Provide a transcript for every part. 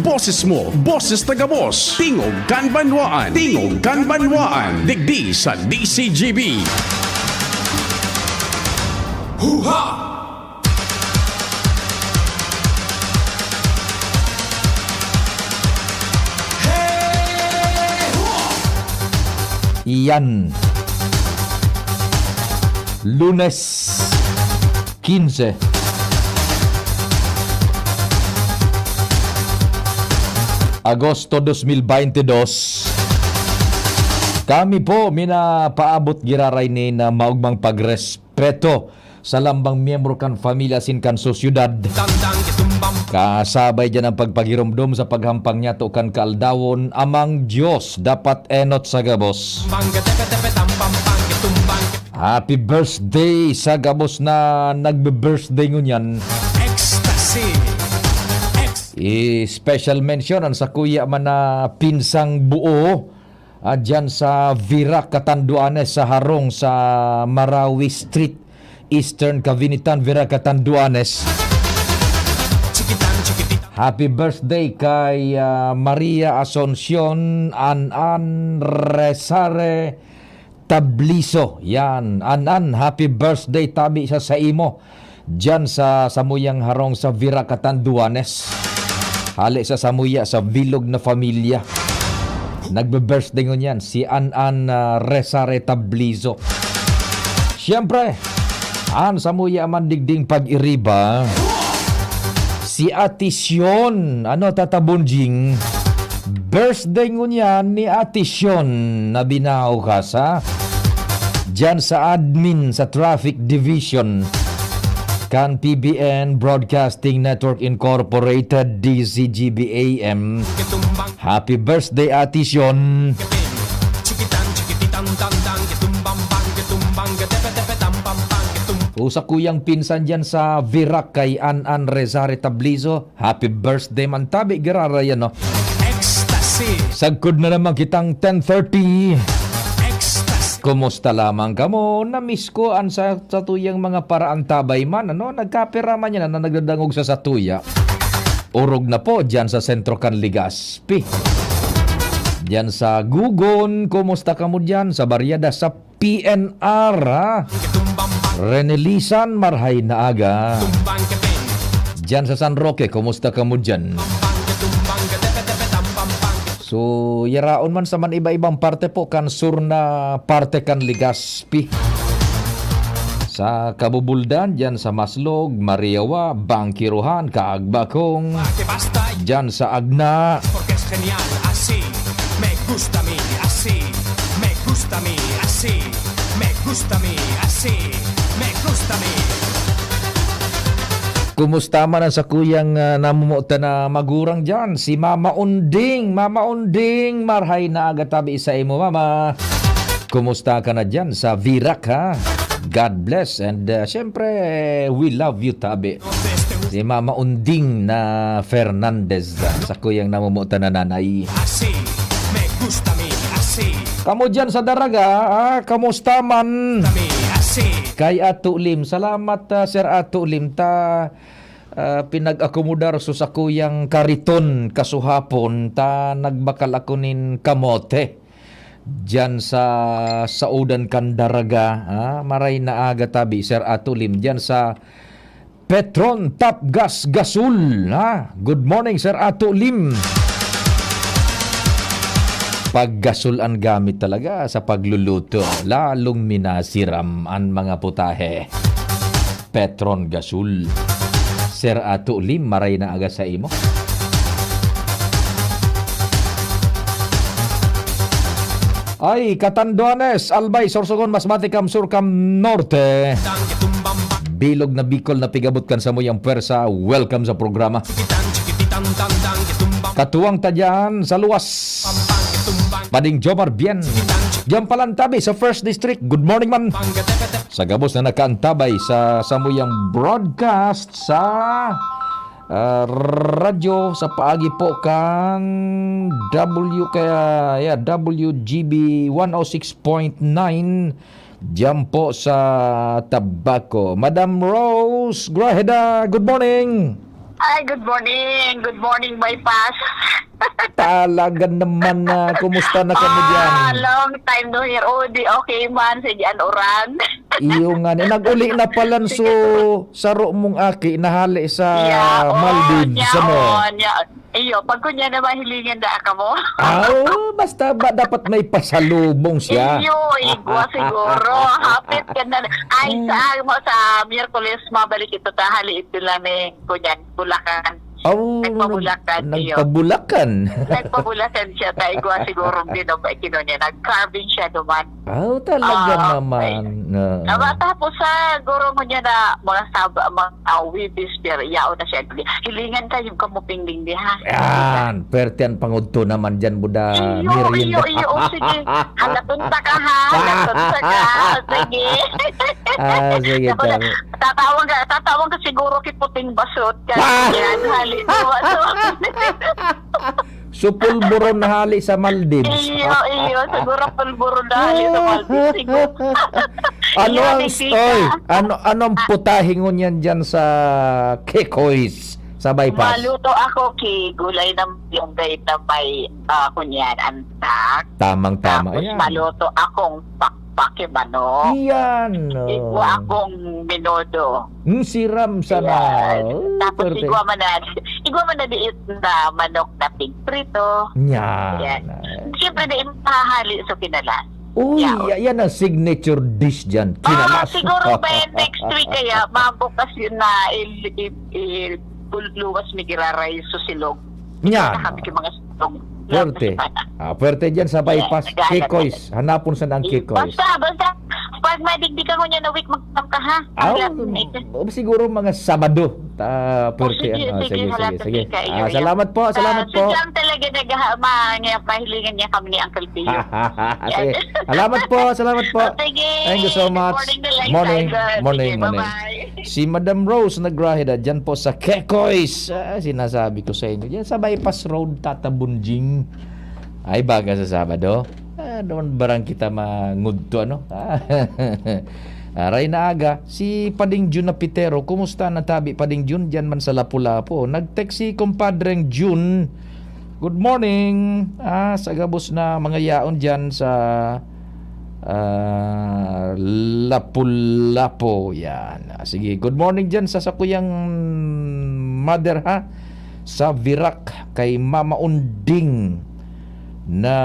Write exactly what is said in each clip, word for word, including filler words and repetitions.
Boses mo, boses ta gabos. Tingog kan banwaan, tingog kan banwaan. Digdi sa D C G B. Huha! Iyan. Lunes, quince Agosto dos mil baynte dos. Kami po minapaabot giraray ni na maogmang pagrespeto sa lambang miyembro kan pamilya asin kan sosyedad. Kasabay diyan ang pagpagiromdom sa paghampang niyato kan kaaldawon, Amang Dios dapat enot sa gabos. Happy birthday sa gabos na nagbe-birthday ngunyan. Ecstasy. Ex- I-special mention ang sakuya man na pinsang buo, ah, dyan sa Virac, Catanduanes, sa harong sa Marawi Street, Eastern Cavinitan, Virac, Catanduanes. Happy birthday kay, ah, Maria Asuncion An-an Resare Tabliso. Yan. An-an, happy birthday tabi sa saimo. Diyan sa samuyang harong sa Virac, Catanduanes. Hali sa samuya sa bilog na pamilya. Nagbe-birthday ngunyan si An-an, ah, Resare Tabliso. Siyempre, an samuya man digding pag-iriba, si Ate Sion, ano, Tata Bonjing, birthday ngunyan ni Ate Sion na binaho ka sa, diyan sa admin sa Traffic Division kan P B N Broadcasting Network Incorporated, D Z G B A M. Happy birthday, Ate Sion. Usa kuyang pinsan diyan sa Virac kay An-an Resare Tablizo. Happy birthday man tabi, girara yan, no? Ecstasy. Sagkod na naman kitang ten thirty. Ecstasy. Kumusta lamang kamo? Na-miss ko an sa, satuyang mga paraan tabay man, ano? Nagkapira man yan, ano? Nagdadangog sa satuya. Orog na po, dyan sa sentro kan Legazpi. Dyan sa Gugon, kumusta kamo dyan? Sa Barriada, sa P N R, ha? Renelisan, marhay na aga. Diyan sa San Roque, kumusta kamo diyan? So, yaraon man sa man iba-ibang parte po, kan sur na parte kan Legazpi. Sa Kabubuldan, diyan sa Maslog, Mariawa, Bangkiruhan, Kaagbakong, diyan sa Agna. Porque es genial, así, me gusta a mí, así, me gusta a mí, así, me gusta a mí, así, me gusta a mí. Kumusta man ang sakuyang, ah, namomotan na magurang diyan? Si Mama Unding. Mama Unding, marhay na aga tabi sa imo, Mama. Kumusta ka na diyan sa Virac, ha? God bless and, ah, syempre, we love you tabi. Si Mama Unding na Fernandez, ah, sakuyang namomotan na nanay. Así, me gusta a mí, así. Kamo diyan sa Daraga, ah, kamusta man? Kay Ato Lim. Salamat, ah, Sir Ato Lim. Ta, ah, pinag-akomodar so sakuyang kariton kasuhapon, ta nagbakal ako nin kamote. Diyan sa saodan kan Daraga, ah, maray na aga tabi, Sir Ato Lim. Diyan sa Petron Top Gas Gasol, ha? Good morning, Sir Ato Lim. Pag gasol an gamit talaga sa pagluluto, lalong minasiram an mga putahe. Petron Gasol. Sir Ato Lim, maray na aga sa imo. Ay, Catanduanes, Albay, Sorsogon, Masbate, Kamsur, Kamnorte. Bilog na Bicol na pigabot kan samuyang pwersa. Welcome sa programa. Katuwang ta dyan sa luwas. Pading Jomar Bien. Diyan palantabi sa First District. Good morning, man. Sa gabos na nakaantabay sa samuyang broadcast sa, ah, radyo sa paagi po kan W, kaya, yeah, W G B one oh six point nine diyan po sa Tabaco. Madam Rose Grajeda, good morning. Ay, good morning. Good morning, Bypass. Talaga naman na, kumusta na kamo Ah, diyan? long time no hear. Oh, di okay man. Sige, an uran. Iyo nga ni. Nag-uli na palan so Sige. saro mong aki nahali sa Yeah, oh, Maldives, yeah, ano? oh, yeah. Iyo, pag kunya na mahilingan na kamo. Ah, oh, basta ba dapat may pasalubong siya? Iyo, igwa siguro. Hapit ka na. Ay, sa, mo, sa Miyerkules, mabalik ito, tahali ito lang ni Kunyan, Bulacan. Oh, Nagpabulacan, nag-, iyo. nagpabulacan. Nagpabulacan siya, ta igwa siguro ang binaba-, kino niya. Nag-carving siya duman. Oh, talaga Ah, naman. Oo. Tama, tapos sa guro mo niya na mga saba, mga, ah, Webes, pero yaon na siya. Hilingan kayo kamo pingding di, ha? Yan, perte ang pangudto naman dyan, Buda Iyo, Miriam. iyo, iyo. Oh, sige. Halaton ta ka, ha? Halaton ta ka. Sige. Ah, sige, Ako na, tama. tatawag ka, tatawag ka siguro kay Puting Basot. Kasi Ah! yan, hali sa Basot. So, pulburon na hali sa Maldives. Iyo, iyo. Siguro pulburon na hali sa Maldives. Siguro. Ano Iyo, ang, may pika. oy, ano, anong putahe ngunyan dyan sa Kekoys, sa bypass? Maluto ako ki gulay na malunggay na may, ah, kunyan, antak. Tamang-tama Tapos yan. maluto akong pakpak ki manok. Iyan, oh. Igwa akong menudo. Mm, siram sana. Yes. Oh, Tapos pwerte. igwa man na, igwa man na diit na manok na pigprito. Yan. Yan. Siyempre, di mahahali sa kinalas. Uy, Yaon. ya-, yan ang signature dish dyan. Ah, Kinalas. siguro by next week kaya, mabukas yun na il-, il-, il-, luwas mi giraray sa silog. Yan. Sa kami yung mga silog. Puwerte. Lahat na sa Ah, puwerte dyan sa Yes, bypass. naghahanap Kekoys. na. Hanapon sa nang Kekoys. Basta, basta. Pag madigdi ka ngunyan na week, magtanong ka, ha? Aw, Ang last minute. siguro mga Sabado. Ta, Oh, puwerte sige, yan. Ah, sige, sige, sige, sige. sige. Ah, Iyo, iyo. salamat po, Ah, salamat po. sige lang talaga, nagha-, ma-, niya, mahilingan niya kami ni Uncle Pio. Sige. Yan. Salamat po, salamat po. Oh, sige. Thank you so Good much. morning, the Light Morning, Idol. morning, Sige, morning. bye-bye. Si Madam Rose Nagraheda, dyan po sa Kekoys. Ah, sinasabi ko sa inyo, dyan sa Bypass Road, Tata Bunjing. Ay, baga sa Sabado. Ah, doon barang kita mangudto, ano? Ah, aray na aga. Si Pading Jun Napitero, kumusta na tabi, Pading Jun? Diyan man sa Lapu-Lapu. Nag-text si Compadreng Jun. Good morning. Ah, sa gabos na mga yaon diyan sa, ah, Lapu-Lapu. Yan. Ah, sige, good morning diyan sa sakuyang mother, ha? Sa Virac, kay Mama Unding na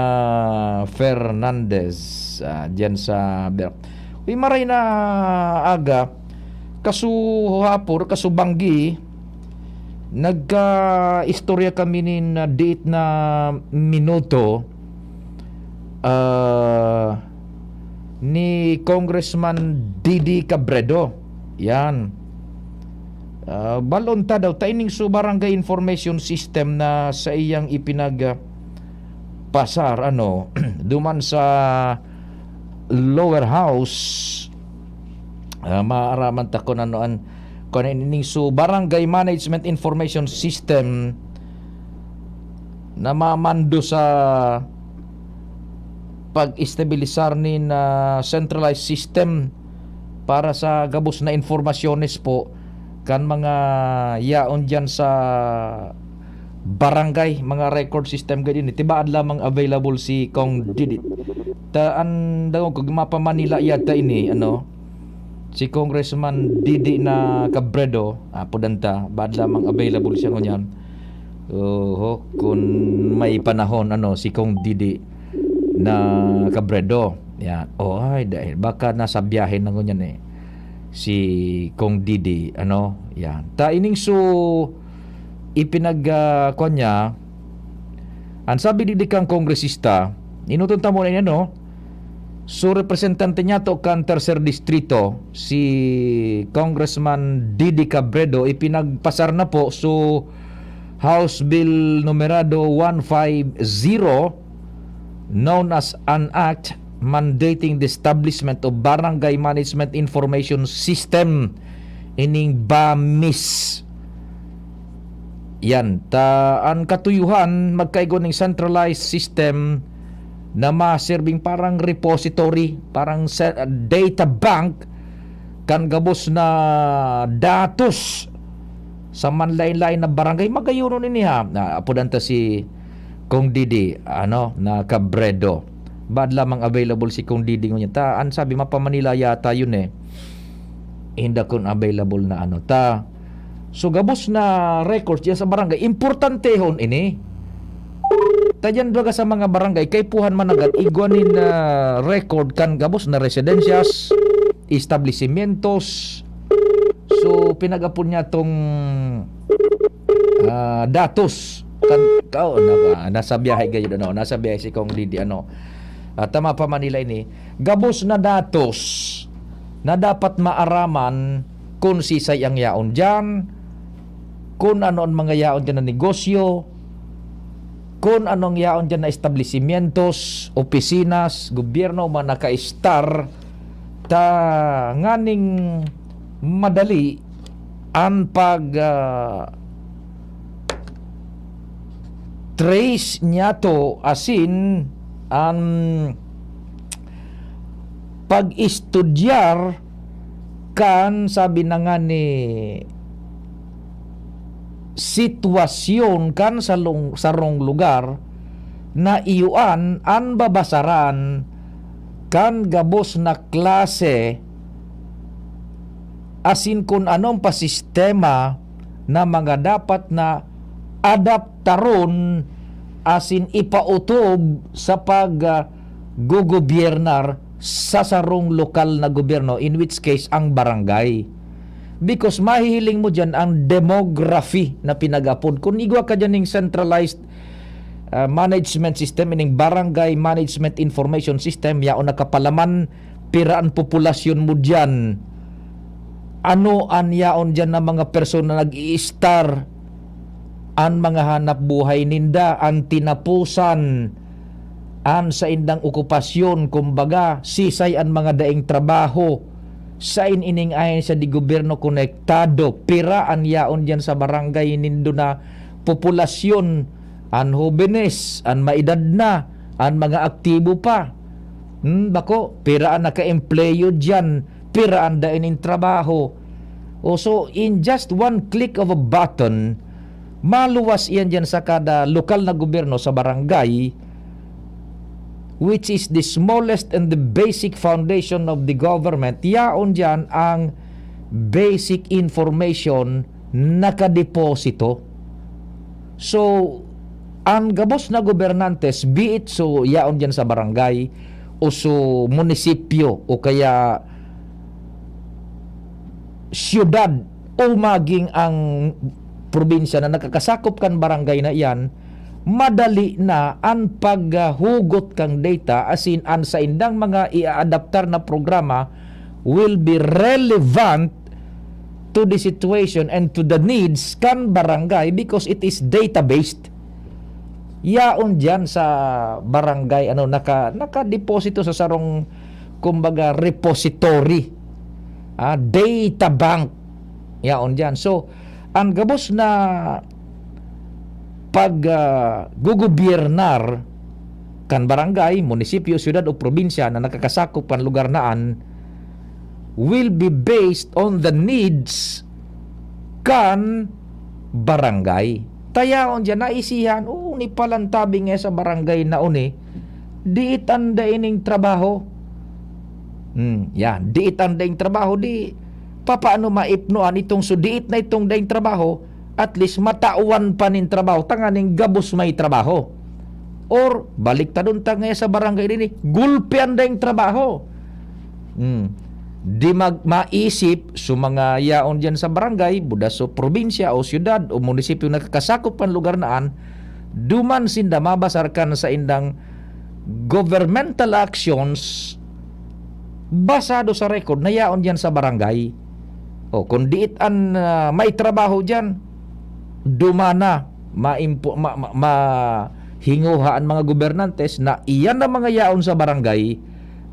Fernandez, ah, diyan sa Virac. Uy, maray na aga, kasuhapon, kasubanggi, nagka-istorya kami nin, ah, diit na minuto, ah, ni Congressman Didi Cabredo. Yan. Ah, balon ta daw, ta ining so barangay information system na sa iyang ipinag, ah, pasar, ano, duman sa lower house, ah, maaraman ta kung ano an, kung ano ining so barangay management information system na mamando sa pag-estabilisar nin, ah, centralized system para sa gabos na informasyones po kan mga yaon diyan sa barangay, mga record system gayod ini. Tibaad lamang available si Cong Didi. Ta, an dangog ko, mapa-Manila yata ini, ano, si Congressman Didi na Cabredo, apo dan ta, baad lamang available siya ngunyan. Oho, kun may panahon, ano, si Cong Didi na Cabredo. Yan. Oh, ay, dahil baka nasa biyahe na ngunyan eh. Si Cong Didi, ano, yan. Ta ining so, ipinag, ah, kwan niya, ang sabi digdi kang kongresista, inuton ta muna yan, no? So, representante niya to kan Tercer Distrito, si Congressman Didi Cabredo, ipinagpasar na po. So, House Bill numerado one five zero, known as an act mandating the establishment of Barangay Management Information System, ining BAMIS. Yan. Ta, an katuyuhan, magkaigo ning centralized system na maserbing parang repository, parang se-, data bank, kan gabos na datos sa manlain-lain na barangay, magayonon ini ha. Na, apodan ta si Kong Didi, ano, na Cabredo. Baad lamang available si Kong Didi ngunyan. Ta, an sabi, mapa-Manila yata yun eh. Inda kun available na ano. Ta, so gabos na records diyan sa barangay. Importantehon ini. Ta diyan baga sa mga barangay, kaipuhan man agad, igwa nin, ah, record kan gabos na residensyas, establishmentos. So, pinag-apod niya tong, ah, datos. Kan, kao, na, nasa biyahe gayud, ano, nasa biyahe si Kong Didi, ano. Ah, tama pa Manila ini. Gabos na datos na dapat maaraman kun sisay ang yaon diyan, kun ano ang mga yaon diyan na negosyo, kun ano ang yaon diyan na establishmentos, opisina, gobyerno, mga naka-star, ta nganing madali an pag, ah, trace niyato, asin an pag-estudyar kan, sabi na nga ni, sitwasyon kan salong-, sarong lugar na iyo an, an babasaran kan gabos na klase asin kun anong pa sistema na mga dapat na adaptaron asin ipautob sa pag, ah, gugubiernar sa sarong lokal na gobyerno, in which case, ang barangay. Because mahihiling mo diyan ang demography na pinag-apod. Kung igwa ka diyan ning centralized, ah, management system, ining barangay management information system, yaon nakapalaman, pira an populasyon mo diyan. Ano an yaon diyan na mga persona nag-i-star? An mga hanap buhay ninda, an tinaposan, an saindang okupasyon, kumbaga, sisay an mga daing trabaho, sain ining ahensya de gobyerno konektado, pira an yaon diyan sa barangay nindo na populasyon, an hobenes, an maedad na, an mga aktibo pa. Hmm, bako, pira an naka-empleyo diyan, pira an dai nin trabaho. O, so, in just one click of a button, maluwas iyan diyan sa kada lokal na gobyerno sa barangay, which is the smallest and the basic foundation of the government. Yaon diyan ang basic information nakadeposito. So, ang gabos na gobernantes, be it so yaon diyan sa barangay o so munisipyo o kaya siyudad o maging ang probinsya na nakakasakop kan barangay na iyan, madali na an paghugot kan data, asin an saindang mga i-aadaptar na programa will be relevant to the situation and to the needs kan barangay because it is data-based. Yaon diyan sa barangay, ano, naka-, nakadeposito sa sarong, kumbaga, repository, ah, data bank. Yaon diyan. So, ang gabos na pag, ah, gugubiernar kan barangay, munisipyo, syudad o probinsya na nakakasakop kan lugar na an will be based on the needs kan barangay. Ta yaon diyan, naisihan, "Oo, ni palantabi nga sa barangay na uni, diit an daing trabaho." Hmm, yan, diit an daing trabaho, di papaano maipnoan itong so diit na itong daing trabaho, at least matawan pa nin trabaho, tanganing gabos may trabaho. Or, baliktadon ta nga sa barangay din eh, gulpi an daing trabaho. Hmm. Di mag-, maisip so mga yaon diyan sa barangay, buda so probinsya o syudad o munisipyo na kakasakop kan lugar na an, duman sinda mabasar kan saindang governmental actions basado sa record na yaon diyan sa barangay. O, kung diit an, ah, may trabaho diyan, dumana, maimpo-, ma-, ma-, mahinguha an mga gobernantes na iyan na mga yaon sa barangay,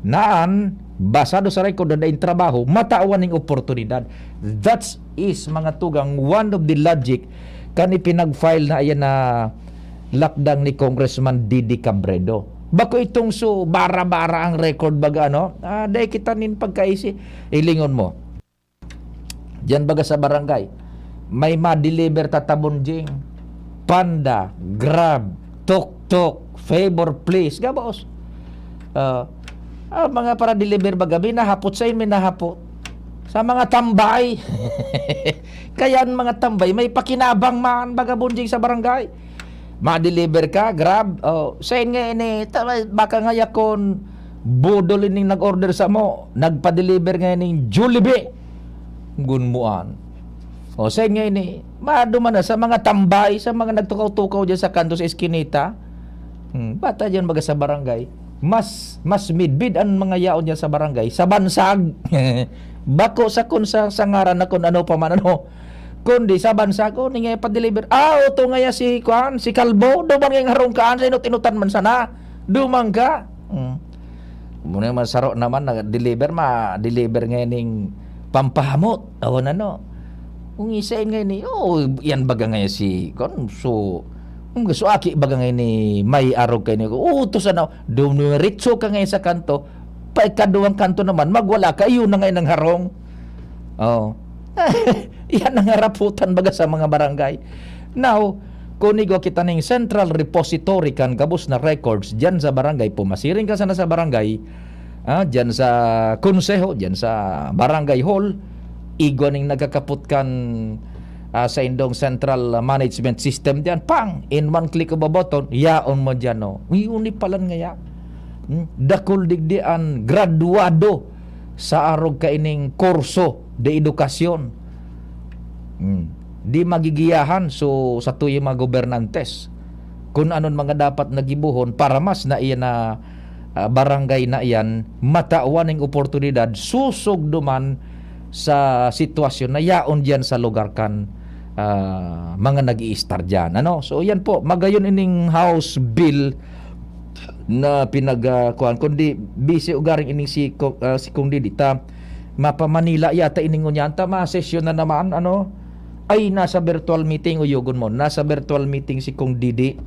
naan, basado sa record na daing trabaho, matawan ning oportunidad. That is, mga tugang, one of the logic kan ipinag-file na iyan na lakdang ni Congressman Didi Cabredo. Bako itong so bara-bara ang record baga, ano? Ah, dai kita nin pagkaisi. Ilingon mo. Diyan baga sa barangay. may ma-deliver ta, Tabunjing. Panda, Grab, Tuk-tuk, Favor, please. Gabos. Ah, ah, mga para-deliver baga, may nahapot sa inyo, may nahapot. Sa mga tambay. Kaya ang mga tambay, may pakinabang man, baga, Bunjing, sa barangay. Ma-deliver ka, Grab. Oh, sa inyo nga ini, ta-, baka nga yakon, budol ining nag-order sa mo, nagpa-deliver nga ining Jollibee. Gunmuan. O, sa inyo ini, maduman na sa mga tambay, sa mga nagtukaw-tukaw dyan sa kanto, sa eskinita. Hmm, bata dyan, baga, sa barangay. Mas, mas midbid ang mga yaon dyan sa barangay, sa bansag. Bako sa kun sa, sa ngaran na kun ano pa man, ano. Kundi sa bansag, oh, ni nga pa-deliver. Ah, oto nga ya si, kuan, si Kalbo, duman nga yung harong kaan, sa inot-inotan man sana. Duman ka. Hmm. Muna man saro naman, na-deliver, ma-deliver nga ning pampahamot. Awan ano. Kung isa nga ni, oh, yan baga nga si, kuan, so, kung gusto aki baga nga ni may arog kay ni, oh, to sana, dumiretso ka nga sa kanto, pa ikaduwang kanto naman, magwala ka, yun na nga nang harong. Oh. Yan ang haraputan baga sa mga barangay. Now, kung igwa kita ning central repository kan gabos na records dyan sa barangay, pumasiring ka sana sa barangay, ah, dyan sa konseho, dyan sa barangay hall, igwa ning nagkakapot kan, ah, sa indong central management system dyan, pang, in one click of a button, yaon mo dyan, no? Uy, unipalan nga ya. Hmm? Dakul digdi an graduado sa arog kaining kurso de edukasyon. Hmm. Di magigiyahan so sa tuyang mga gobernantes kun anon mga dapat na gibohon para mas na iyan na, ah, barangay na iyan matawan ning oportunidad susog duman sa sitwasyon na yaon diyan sa lugar kan, ah, mga nag-iistar diyan, ano? So, yan po, magayon ining House Bill na pinag, ah, kuwan, kundi busy ugaring ining si Ko-, ah, si Kong Didi ta mapa-Manila yata ining ngunyan ta masesyon na naman, ano? Ay, nasa virtual meeting, uyogon mo, nasa virtual meeting si Kong Didi.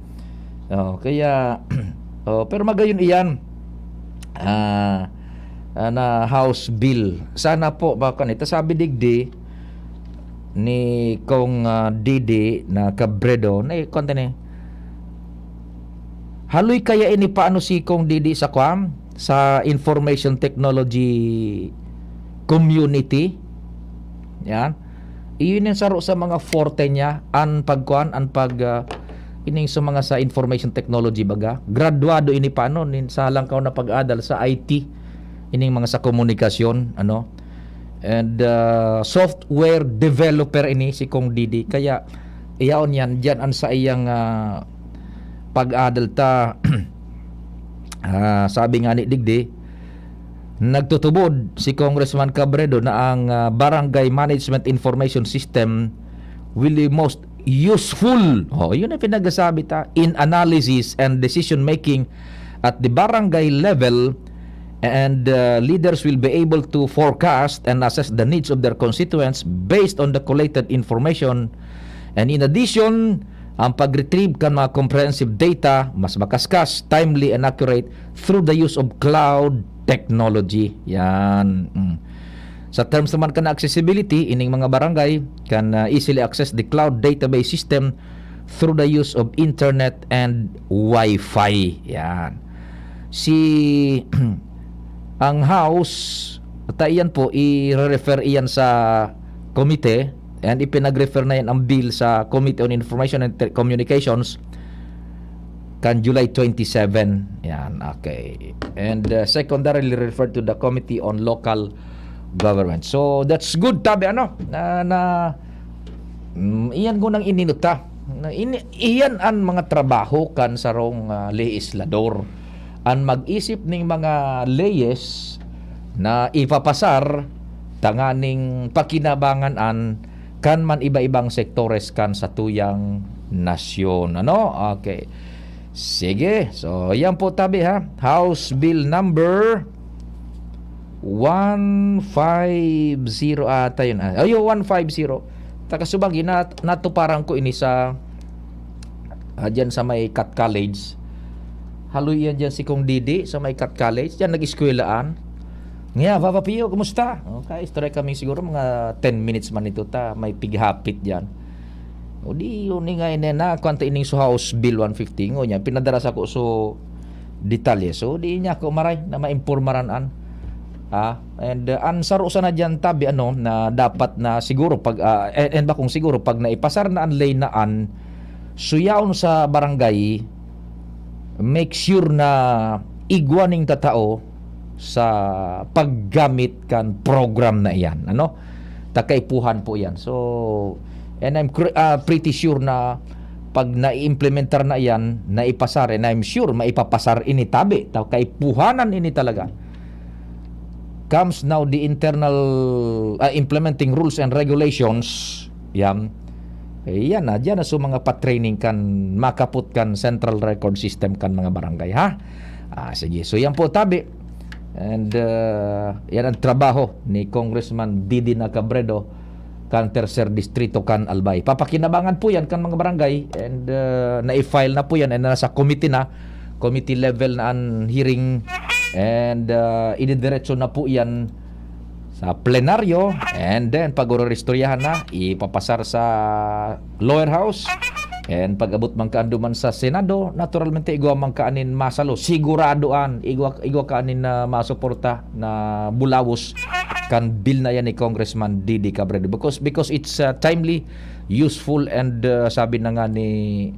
Oh, kaya, oh, pero magayon iyan, ah, ah, na House Bill. Sana po, baka nito, sabi digdi ni Kong, ah, Didi na Cabredo, na, kuwan ta ni, haloy kaya ini paano si Kong Didi sa, kuwan, sa information technology community? Yan. Iyon yung saro sa mga forte niya, an pagkuan, an pag, ah, ining sa mga sa information technology baga. Graduado ini pa, ano, nin, sa halangkaw na pag-adal sa I T, ining mga sa komunikasyon, ano. And, ah, software developer ini si Kong Didi. Kaya, iyaon yan, diyan an sa iyang, ah, pag-adal ta, ah, sabi nga ni digdi, nagtutubod si Congressman Cabredo na ang, ah, Barangay Management Information System will be most useful. Oh, yun ang pinagsasabi ta. In analysis and decision making at the barangay level, and, uh, leaders will be able to forecast and assess the needs of their constituents based on the collected information. And in addition, ang pag-retrieve kan mga comprehensive data, mas makaskas, timely, and accurate through the use of cloud technology. Yan. Mm. Sa terms naman kan accessibility, ining mga barangay can, uh, easily access the cloud database system through the use of internet and wifi. Yan. Si, ang House, ta iyan po, i-refer iyan sa komite, and ipinag-refer na yan ang bill sa Committee on Information and Te-, Communications kan July twenty-seven. Yan, okay. And, uh, secondarily referred to the Committee on Local Government. So, that's good, tabi, ano, na, na, mm, iyan ko nang ininuta. Na ini-, iyan an mga trabaho kan sarong, ah, lehislador. An mag-isip ning mga leyes na ipapasar tanganing pakinabangan an kan man iba-ibang sektores kan satuyang nasyon. Ano? Okay. Sige. So, yan po tabi, ha. House Bill number one five zero ata yun. Ah, ayo, one five zero. Takasubagi, nat-, natuparan ko ini sa, ah, dyan sa may Cat College. Haloy yan dyan si Kong Didi sa may Cat College. Dyan nag-eskwelahan. Nga, Papa Pio, kumusta? Okay, istorya kami siguro mga ten minutes man ito ta, may pighapit diyan. O di, yun nga, ina na, kwanta ining sa House Bill one fifty, ngo niya, pinadara sa ko so detalye. So, di niya ako maray na maimpormaran an. Ah, and uh, ang saro sana diyan tabi, ano, na dapat na siguro pag, ah, and, and bakong siguro pag naipasar na ang ley na an, suyaon sa barangay, make sure na igwa ning tatao sa paggamit kan program na iyan, ano? Ta kaipuhan po iyan. So, and I'm cre- ah, pretty sure na pag naiimplementar na iyan, naipasar, and I'm sure maipapasar ini tabi, ta kaipuhanan ini talaga. Comes now the internal, ah, implementing rules and regulations. Yan. Eh, yan na, diyan na so mga pa-training kan makapot kan central record system kan mga barangay, ha? Ah, sige. So, yan po, tabi. And, uh, yan ang trabaho ni Congressman Didi Nacabredo kan Tercer Distrito kan Albay. Papakinabangan po yan kan mga barangay and uh, na-file na po yan and nasa committee na, committee level na ang hearing and uh, ididiretso na po yan sa plenaryo and then pag-ururistoryahan na, ipapasar sa lower house. And pag-abot man kaan duman sa Senado, naturalmente igwa man kaanin masalo. Sigurado an, igwa, igwa kaanin na masuporta na bulawos kan bill na yan ni Congressman Didi Cabredo. Because, because it's uh, timely, useful, and uh, sabi na nga ni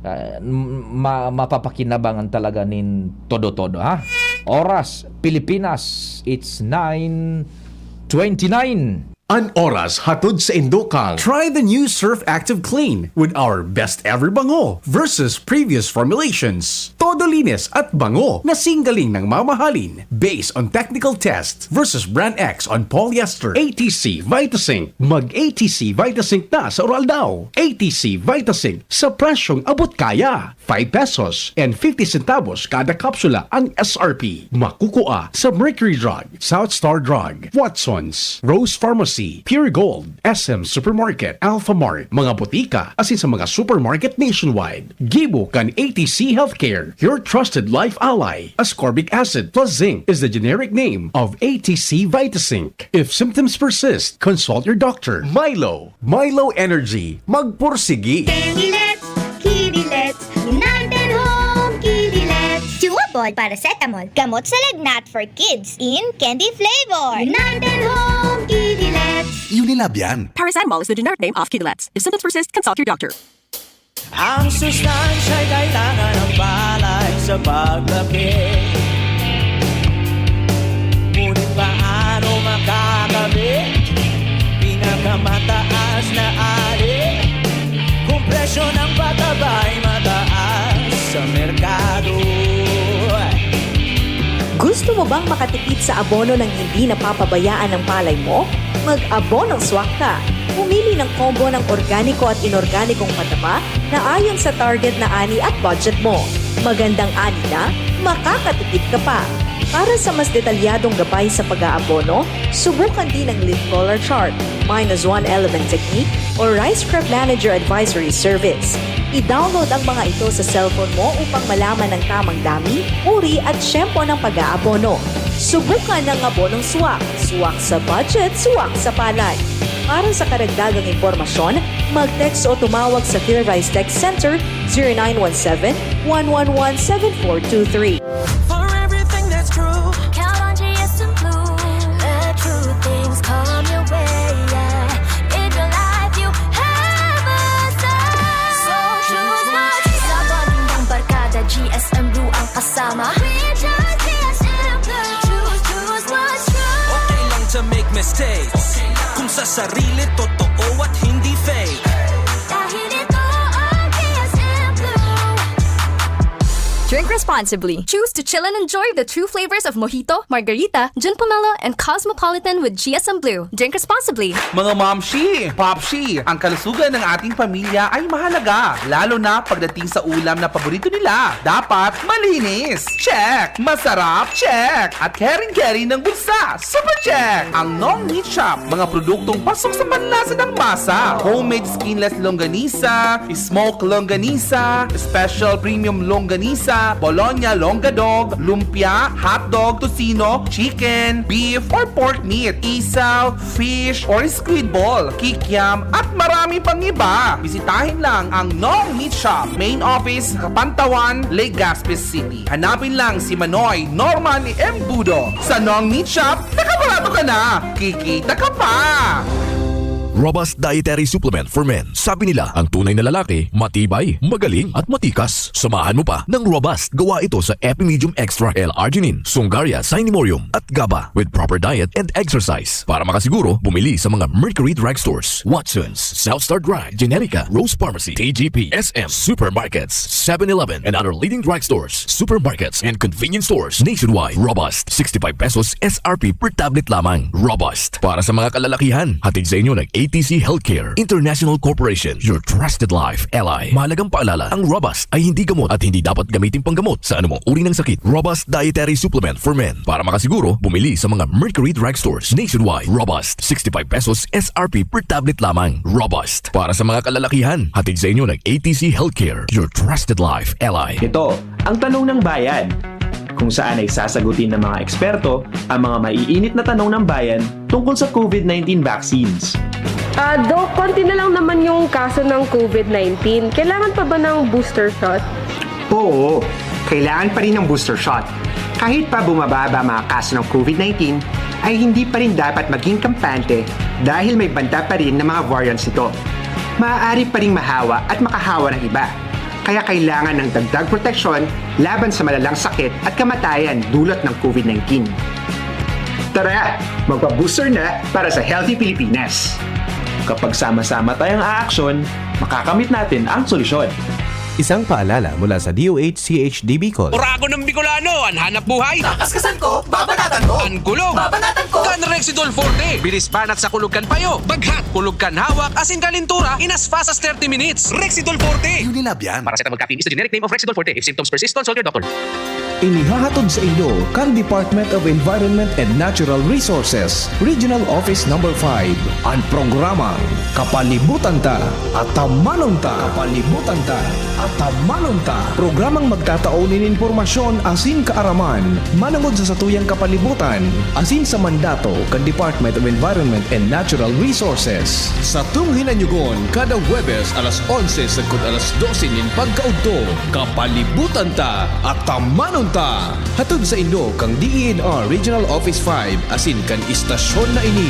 uh, ma- mapapakinabangan talaga nin todo-todo, ha? Oras, Pilipinas, it's nine twenty-nine. An oras hatod sa indokang. Try the new Surf Active Clean with our best ever bango versus previous formulations. Todo linis at bango na singgaling ng mamahalin based on technical test versus brand X on polyester. A T C Vitasync. Mag A T C Vitasync na sa Oral Daw. A T C Vitasync sa presyong abot kaya. Five pesos and fifty centavos kada kapsula ang S R P. Makukua sa Mercury Drug, South Star Drug, Watson's, Rose Pharmacy, Pure Gold, S M Supermarket, Alpha Mart, mga botika, asin sa mga supermarket nationwide. Gibo kan A T C Healthcare, your trusted life ally. Ascorbic acid plus zinc is the generic name of A T C Vitasync. If symptoms persist, consult your doctor. Milo, Milo Energy, magpursigi. Kinilet, Kinilet, United Home Kinilet. Duo Bond Paracetamol, gamot sa lagnat for kids in candy flavor. United Home Kinilet. Unilab yan. Paracetamol is the generic name of Kinilet. If symptoms persist, consult your doctor. Ang sustansya'y kailangan ng palay sa pagkape. Ngunit paano makakabit? Pinakamataas na ali. Kung presyo ng pataba'y mataas sa merkado. Gusto mo bang makatipid sa abono nang hindi napapabayaan ang palay mo? Mag-abonong swak ka. Pumili ng combo ng organiko at inorganikong pataba na ayon sa target na ani at budget mo. Magandang ani na, makakatipid ka pa. Para sa mas detalyadong gabay sa pag-aabono, subukan din ang leaf collar chart, minus one element technique, o Rice Crop Manager Advisory Service. I-download ang mga ito sa cellphone mo upang malaman ang tamang dami, uri at tiyempo ng pag-aabono. Subukan ang abonong swak. Swak sa budget, swak sa palay. Para sa karagdagang impormasyon, mag-text o tumawag sa Phil Rice Tech Center, zero nine one seven, one one one, seven four two three. For everything that's true, count on G S M Blue. Let true things come your way, yeah. In your life, you have a say. So choose what's right. Sa bonding ng barkada, G S M Blue ang kasama. We choose G S M Blue. Choose, choose what's right. Okay lang to make mistakes. Kung sa sarili, totoo at hindi fake. Dahil ito ang G S M Blue. Drink responsibly. Choose to chill and enjoy the true flavors of mojito, margarita, gin pomelo, and cosmopolitan with G S M Blue. Drink responsibly. Mga momshi, popshi, ang kalusugan ng ating pamilya ay mahalaga, lalo na pagdating sa ulam na paborito nila. Dapat malinis. Check. Masarap. Check. At caring-caring ng bulsa. Super check. Ang Nong Meat Shop, mga produktong pasok sa panlasa ng masa. Homemade skinless longganisa, smoke longganisa, special premium longganisa, bologna, longga dog, lumpia, hotdog, tocino, chicken, beef, or pork meat, isaw, fish, or squid ball, kikiam, at marami pang iba. Bisitahin lang ang Nong Meat Shop, main office, Kapantawan, Legazpi City. Hanapin lang si Manoy Norman Embudo. Sa Nong Meat Shop, nakabarato ka na! Kikita ka pa! Robust Dietary Supplement for Men. Sabi nila, ang tunay na lalaki, matibay, magaling, at matikas. Samahan mo pa ng Robust. Gawa ito sa Epimedium Extra, L-arginine, Sungaria, Cinemorium, at GABA with proper diet and exercise. Para makasiguro, bumili sa mga Mercury Drugstores, Watsons, South Star Drug, Generica, Rose Pharmacy, T G P, S M, supermarkets, seven eleven, and other leading drugstores, supermarkets, and convenience stores nationwide. Robust, sixty-five pesos S R P per tablet lamang. Robust. Para sa mga kalalakihan, hatid sa inyo ng A T C Healthcare International Corporation, your trusted life ally. Mahalagang paalala, ang Robust ay hindi gamot at hindi dapat gamitin panggamot sa anumang uri ng sakit. Robust Dietary Supplement for Men. Para makasiguro, bumili sa mga Mercury Drugstores nationwide. Robust, sixty-five pesos S R P per tablet lamang. Robust. Para sa mga kalalakihan, hatid sa inyo ng A T C Healthcare, your trusted life ally. Ito ang Tanong ng Bayan, kung saan ay sasagutin ng mga eksperto ang mga maiinit na tanong ng bayan tungkol sa COVID nineteen vaccines. Ah, Doc, konti na lang naman yung kaso ng COVID nineteen. Kailangan pa ba ng booster shot? Oo, kailangan pa rin ng booster shot. Kahit pa bumababa ang mga kaso ng COVID nineteen, ay hindi pa rin dapat maging kampante dahil may banta pa rin ng mga variants nito. Maaari pa ring mahawa at makahawa ng iba. Kaya kailangan ng dagdag proteksyon laban sa malalang sakit at kamatayan dulot ng COVID nineteen. Tara, magpa-booster na para sa Healthy Pilipinas! Kapag sama-sama tayong aaksyon, makakamit natin ang solusyon. Isang paalala mula sa D O H C H D Bicol. Oragon ng Bicolano, an hanap buhay. Takas ka sangko, babanatan ko. An kulog, babanatan ko. Kan Rexidol Forte, bilis banat sa kulog kan payo, baghat, kulog kan hawak, asin kalintura, in as fast as thirty minutes. Rexidol Forte. Unilab yan. Paracetamol caffeine is the generic name of Rexidol Forte. If symptoms persist, consult your doctor. Inihahatod sa inyo kan Department of Environment and Natural Resources, Regional Office Number five, an programang Kapalibutan Ta, Atamanon Ta. Kapalibutan Ta, Atamanon Ta. Programang magtatao nin impormasyon asin kaaraman manongod sa satuyang kapalibutan asin sa mandato kan Department of Environment and Natural Resources. Satong hinanyogon kada Huwebes alas onse sagkod alas dose nin pagkaudto, Kapalibutan Ta, Atamanon Ta. Hatod saindo kan D E N R Regional Office five asin kan istasyon na ini.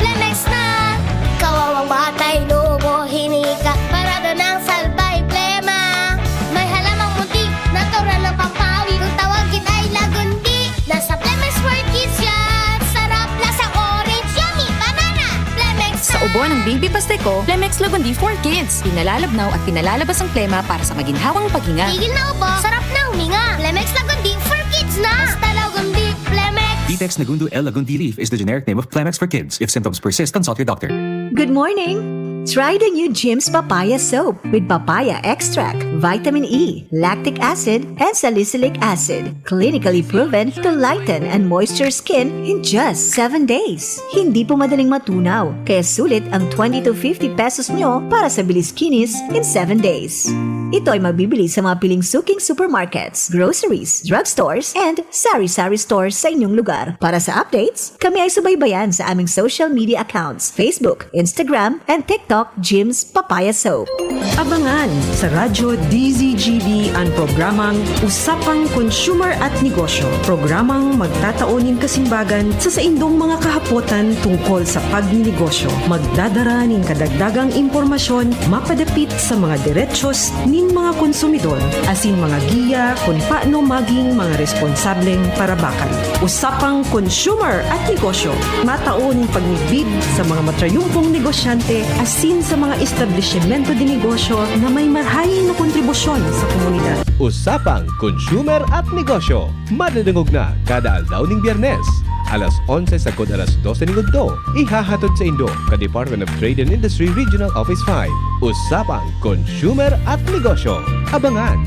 Plemex na! Kawawang batay, lobo, hinika, parado ng salbay, plema. May halamang munti, natural na pampawi. Kung tawagin ay lagundi, nasa Plemex for Kids yan. Sarap, lasa orange, yummy, banana. Plemex Sa ubo ng Baby Pasteco, Plemex Lagundi for Kids. Pinalalabnaw at pinalalabas ang plema para sa maginhawang paghinga. Tigil na ubo, sarap na huminga. Plemex Lagundi for Kids na. Basta Lagundi, Plemex. Ditex Nagundu L Lagundi leaf is the generic name of Plemex for Kids. If symptoms persist, consult your doctor. Good morning! Try the new Jim's Papaya Soap with papaya extract, vitamin E, lactic acid, and salicylic acid. Clinically proven to lighten and moisture skin in just seven days. Hindi po madaling matunaw, kaya sulit ang twenty to fifty pesos nyo para sa bilis kinis in seven days. Ito ay mabibili sa mga piling suking supermarkets, groceries, drugstores, and sari-sari stores sa inyong lugar. Para sa updates, kami ay subaybayan sa aming social media accounts, Facebook, Instagram, and TikTok, Jim's Papaya Soap. Abangan sa Radyo D Z G B an programang Usapang Consumer at Negosyo, programang magtatao nin kasimbagan sa saindong mga kahapotan tungkol sa pagninegosyo. Magdadara nin kadagdagang impormasyon mapadapit sa mga derechos nin mga konsumidor, asin mga giya kun paano maging mga responsableng parabakan. Usapang Consumer at Negosyo, matao nin pagmidbid sa mga matrayumpong negosyante asin sa mga establisimento de negosyo na may marahay na kontribusyon sa komunidad. Usapang Consumer at Negosyo, madadangog na kada aldaw ning Biyernes, alas onse sagkod alas dose ning udto, ihahatod saindo kan Department of Trade and Industry Regional Office five. Usapang Consumer at Negosyo. Abangan!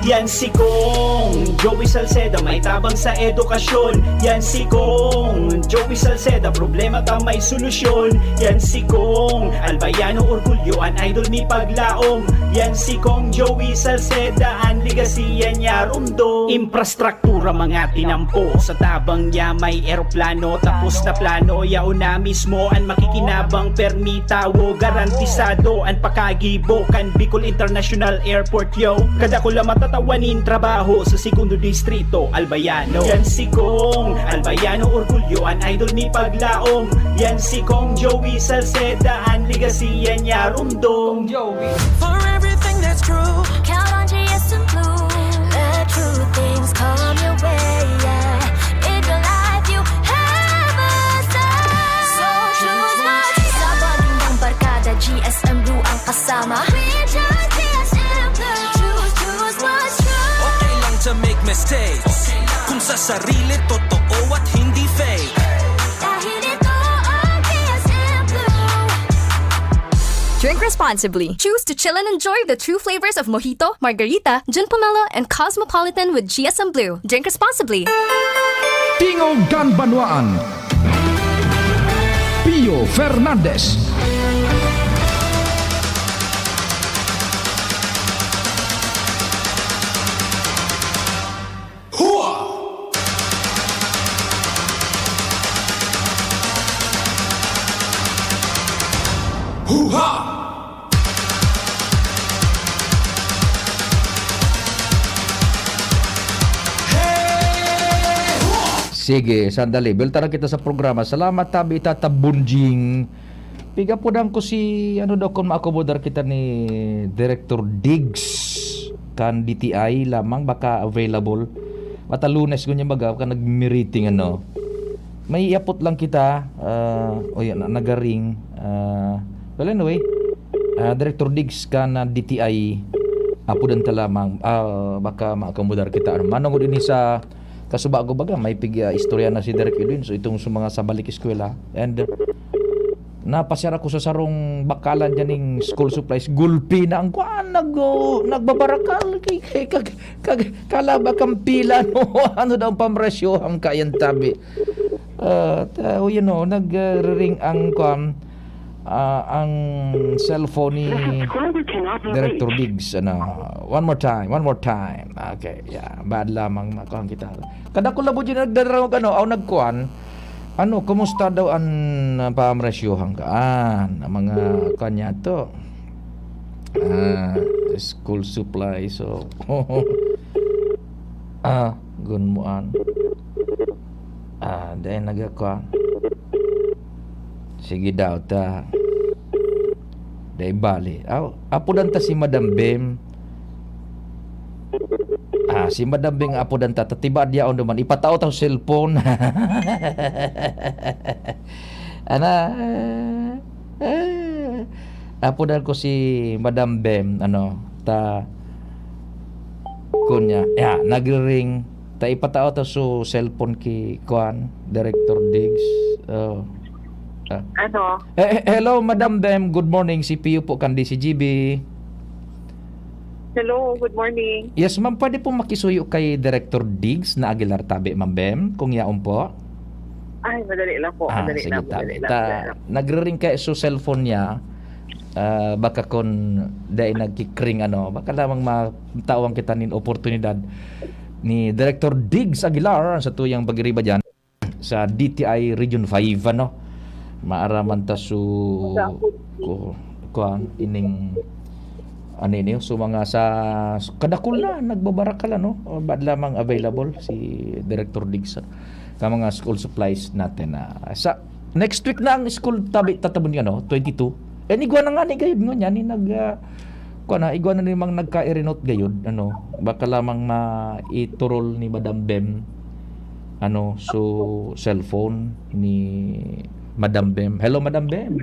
Yan si Kong Joey Salceda, may tabang sa edukasyon. Yan si Kong Joey Salceda, problema ta may solusyon. Yan si Kong Albayano, orgulyo, an idol mi paglaom. Yan si Kong Joey Salceda, an legasiya niya rumdom. Infrastruktura mga tinampo, sa tabang niya may eroplano. Tapos na plano, yaon na mismo an makikinabang, permi tawo, garantisado an pakagibo kan Bicol International Airport, yo. Kadakula matatawa nin trabaho sa Segundo Distrito, Albayano. Yan si Kong Albayano, orgulyo, an idol mi paglaom. Yan si Kong Joey Salceda, an legasiya niya rumdom. Joey. For everything that's true, count on G S M Blue. Let true things come your way, yeah. In your life, you have a say. So choose what's true. Sa bonding ng barkada, G S M Blue ang kasama. We choose G S M Blue. Choose, choose what's true. Okay lang to make mistakes. Kung sa sarili, totoo at hindi fake. Dahil ito ang G S M Blue. Drink responsibly. Choose to chill and enjoy the true flavors of Mojito, Margarita, Gin Pomelo, and Cosmopolitan with G S M Blue. Drink responsibly. Tingog kan Banwaan. Pio Fernandez. Hua! Huha! Hey! Hua! Sige, sandali. Buelta na kita sa programa. Salamat, tabi, Tata Bunjing. Pigapodan ko si, ano daw, kung maakomodar kita ni Director Diggs kan D T I lamang, baka available. Mata Lunes, ngunyan baga, baka nag-meeting, ano. May iapot lang kita, ah, o yan, nagaring. Ah, well, anyway, ah, Director Diggs kan, ah, D T I, apodan ta lamang, ah, baka maakomodar kita. Ano, manongod ini sa kasubago baga, may pig-, ah, istorya na si Direk Edwin. So, itong sa mga sa balik eskwela. And, uh, napasyar ako sa sarong bakalan dyan ning school supplies. Gulpi na ang kuwan, nag-, oh, nagbabarakal. Kay, kay, kag-, kag-, kalaba kang pila, no? Ano daw ang pamresyohan ka yan, tabi? Ah, ta-, oh, you know, nag-, uh, ring ang kuwan, ah, ang cellphone ni Director Diggs, ano, one more time, one more time. Okay, yeah, bad lamang na kuwan kita. Kadakula po dyan nagdarangog, ano, aw nagkuan, ano, kumusta daw an, ah, pamresyohan ka? Ah, ang mga kuwan niya to. Ah, school supply, so, ah, gunmuan. Ah, dahil nagkuan. Sige daw, ta. Dai bali. Aw, apodan ta si Madam Bem. Ah, si Madam Bem apodan ta, ta tibaad yaon duman. Ipatao ta sa cellphone. Ana, ah, apodan ko si Madam Bem, ano, ta, kunya, ya, nagre-ring. Ta ipatao ta so cellphone ki, kuan, Director Diggs. Oh. Ah. Ano? Eh, eh, hello, Madam Bem. Good morning. Si Pio po kan D C G B. Hello, good morning. Yes, ma'am. Pwede pong makisuyo kay Director Diggs na Aguilar tabi, Ma'am Bem, kung yaon po? Ay, madali lang po. Ah, madali sige, lang, tabi. Madali lang, Ta-, madali lang. Nagre-ring kay so cellphone niya. Ah, baka kun dai nagkikring, ano, baka lamang matawan kita nin oportunidad ni Director Diggs Aguilar sa tuyang pagiriba dyan sa D T I Region five, ano. Maaraman ta su-, ku-, kuwan, ining, ano yun, so mga sa, kadakul na, nagbabarakal, ano, o bad lamang available si Director Diggs, ah, ka mga school supplies natin, ah, sa next week na ang school tabi, tatabon niya, no? Twenty-two. Eh, igwa na nga ni gayud, ngunyan, ni nag, ah, kuwan na, igwa na ni mang nagkairinot gayud, ano, baka lamang maiturol ni Madam Bem, ano, so, cellphone ni Madam Bem. Hello, Madam Bem.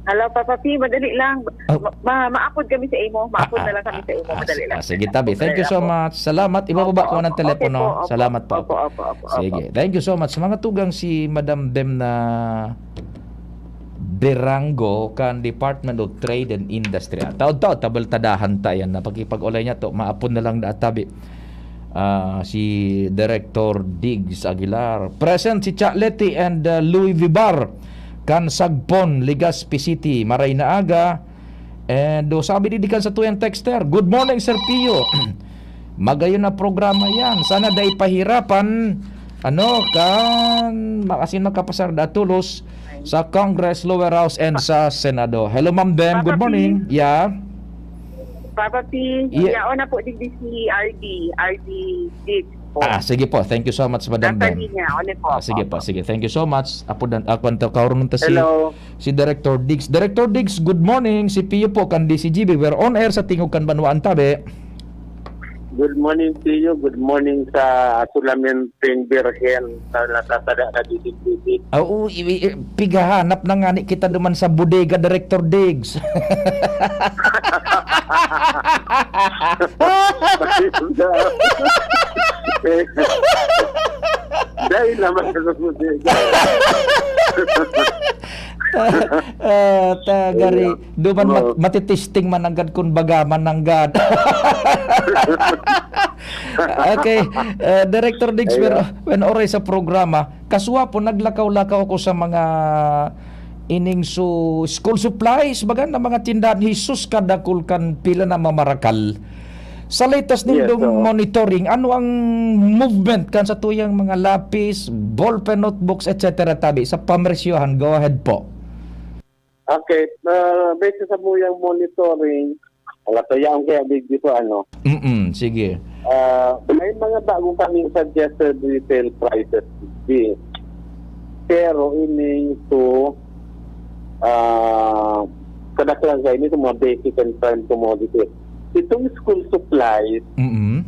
Hello, Papa P, madali lang. Oh. Ma-, ma-, maapod kami sa imo. Maapod Ah, na lang kami ah, sa imo. ah, Madali ah, lang. sige, tabi. Thank you so Madali lang po. much. Salamat. Ibababa Opo, ko ng opo. telepono. Okay po, opo. Salamat po. Opo, opo, opo, opo. Sige. Thank you so much. Mga tugang, si Madam Bem na Derango kan Department of Trade and Industry. Ah, taod-taod, tabaltadahan ta yan. Napakipag-olay niya to. Maapon na lang na tabi. Ah, si Director Diggs Aguilar. Present si Cha Leti and, uh, Louis Vivar kan Sagpon, Legazpi City. Maray na aga. And, oh, sabi di kan sa tuyang texter, "Good morning, Sir Pio." Magayon na programa yan. Sana dai pahirapan, ano, kan, asin makapasar da tulos sa Congress, Lower House, and sa Senado. Hello, Ma'am Dem. Good morning. Yeah. Papa P, Yeah. yaon na po digdi si R D, R D Diggs po. Ah, sige po. Thank you so much, Madam Nasa Dem. linya, on po. Ah, sige po, Opo. sige. Thank you so much. Apo dan, ah, kwan ta, kaurunong ta si, Hello. si Director Diggs. Director Diggs, good morning. Si Pio po kan D C G B. We're on air sa Tingog kan Banwaan, tabi. Good morning, Pio. Good morning sa Solamente Birhen sa natatada na D C G B. Ah, oo, i-, i-, pighahanap na nga ni kita duman sa bodega, Director Diggs. Dahil naman sa bodega. Ah, ta, gari, Ayun. duman mat-, Oo. matitesting man nanggad kun baga man nanggad. Okay, ah, Director Diggs, Ayun. pero when oray sa programa, kaswa po, naglakaw-lakaw ako sa mga ining su-, school supplies, baga na mga tindahan, Jesus, kadakul kan pila na mamarakal. Sa latest Yes, nindong oo. monitoring, ano ang movement kan sa tuyang mga lapis, ballpen, notebooks, et cetera tabi sa pamersyohan? Go ahead po. Okay, ah, based sa muyang monitoring, wala to yaon kaya digdi po, ano? Mm, sige. Ah, may mga bago kaming suggested retail prices digdi. Pero ining to, ah, kadaklan sa ini, itong mga basic and prime commodities. Itong school supplies, Mm.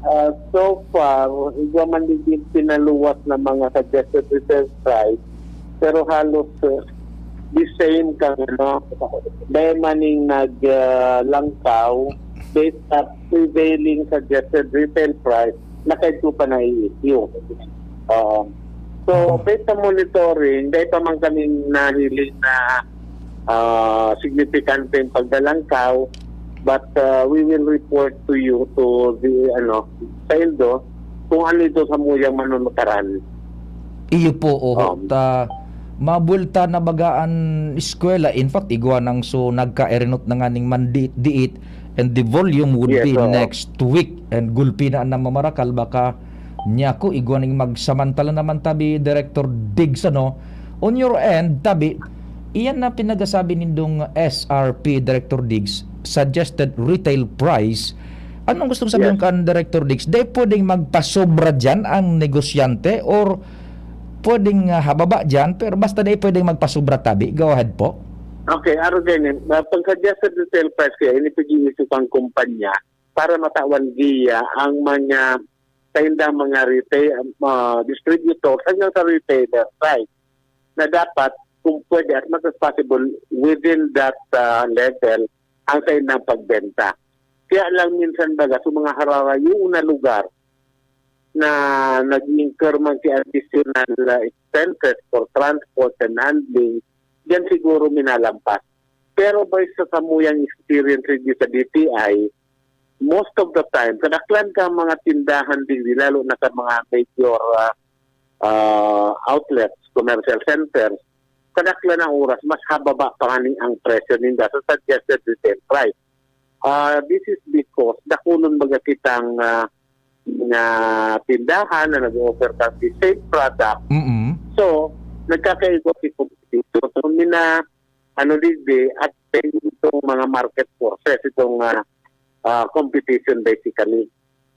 ah, so far, igwa man digdi pinaluwas na mga suggested retail price, pero halos, ah, the same kang, ano, dahil maning nag, ah, langkaw, based sa prevailing suggested retail price, na kaidto pa nai-issue. Oo. So, Oo. based sa monitoring, dahil pa man kaming nahiling na, ah, signifikanteng pagdalangkaw, but, ah, we will report to you, to the, ano, sa Indo, kung ano ito sa muyang manunutaran. Iyo po, oho. Um, Ta, mabulta na baga an eskwela. In fact, igwa nang so nagkaerenot na nganing mandiit-diit, and the volume would Yes, be oo. next week. And gulpi na an namamarakal, baka niya ko, igwa ning magsamantala naman tabi, Director Diggs, ano? On your end, tabi, iyan na pinagasabi nindong S R P, Director Diggs, suggested retail price. Anong gustong sabihin Yes. kan Director Diggs? Di pwedeng magpasobra diyan ang negosyante or pwedeng, ah, hababa diyan, pero basta di pwedeng magpasobra tabi? Go ahead po. Okay, arog ini. Ah, pag suggested retail price kaya, ini pag-iisip ang kumpanya para matawan giya ang mga, sa indang mga retail, ah, distributor, hanggang sa retailer side, na dapat, kung pwede, as much as possible, within that, ah, level, ang sa indang pagbenta. Kaya lang minsan baga, sa mga hararayo na lugar na nag-incur man si additional, ah, expenses for transport and handling, diyan siguro minalampas. Pero based sa samuyang experience digdi sa D T I, most of the time, kadaklan ka mga tindahan digdi, lalo na sa mga major, ah, ah, outlets, commercial centers, kadaklan ang oras, mas hababa pa ngani ang presyo ninda sa suggested retail price. Ah, this is because dakulon baga kitang, ah, nga tindahan na nag-o-offer ka the same product. Mm-mm. So, nagkakaigwa si competition. So, mina, ano, digdi, at itong mga market forces, itong, ah, ah, competition, basically.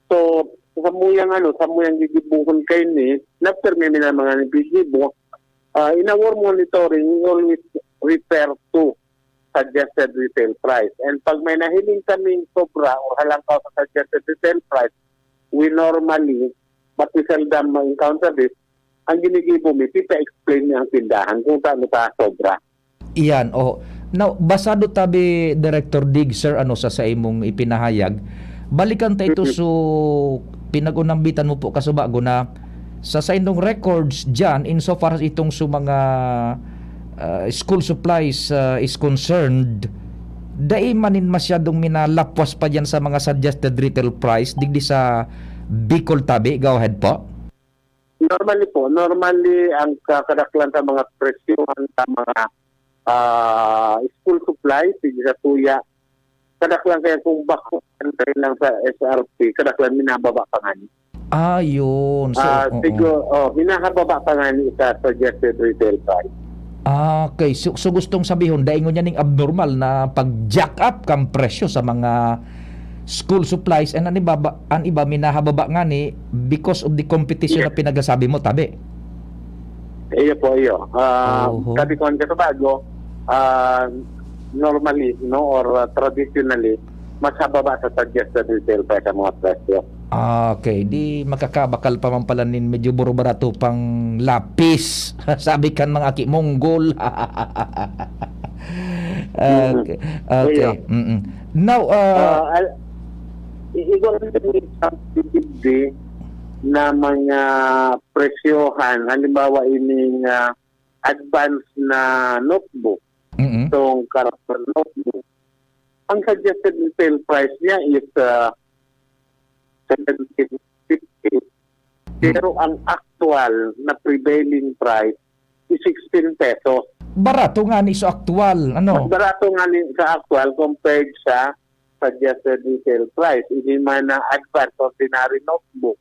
So, samuyang, ano, samuyang gigibuhon kaini, after may mga naggigibo, ah, in our monitoring, we always refer to suggested retail price. And pag may nahiling kaming sobra or halangkaw sa suggested retail price, we normally, but we seldom ma-encounter this, ang ginigibo mi, pipa-explain niya ang tindahan kung saan ta sobra. Iyan, oh. Now, basado tabi, Director Dig, sir, ano, sa, sa imong ipinahayag, balikan ta ito Mm-mm. so pinag-unambitan mo po, kasubago na sa saindong records diyan, insofar as itong so mga, ah, school supplies, ah, is concerned, dai man nin masyadong minalapwas pa diyan sa mga suggested retail price digdi sa Bicol tabi. Go ahead po. Normally po, normally ang ka-, kadaklan sa mga presyohan sa mga, ah, school supplies, digdi sa tuya, kadaklan kaya kung bako, dahil lang sa S R P, kadaklan minababa pa nga ni. Ah, yun. So, Ah, oo. Siguro, oh, minahababa pa nga ni sa suggested retail price. Ah, okay. So, so gustong sabihon, dai ngunyan ning abnormal na pag-jack up kang presyo sa mga school supplies, and an iba ba, an iba minahababa nga ni because of the competition Yes. na pinagsasabi mo, tabi? Iyo po, iyo. Ah, Oho. Sabi ko nga sa bago, ah, normally, no, or, ah, traditionally, mas hababa sa suggested retail price ang mga presyo. Ah, okay. Di makakabakal pa man pala nin medyo buro-barato pang lapis. Sabi kan mga aki, monggol. Okay. Mm. Okay. Iyo. Mm-mm. Now, ah, Ah, al-, i-, igwa rin sa example na mga presyohan, halimbawa, ining, ah, advance na notebook, Mm. itong character notebook, ang suggested retail price niya is, ah, seventeen fifty. Mm. Pero ang actual na prevailing price is sixteen pesos. Barato nga ni sa actual, ano? Mas barato nga ni sa actual compared sa suggested retail price. Ini man na advance ordinary notebook.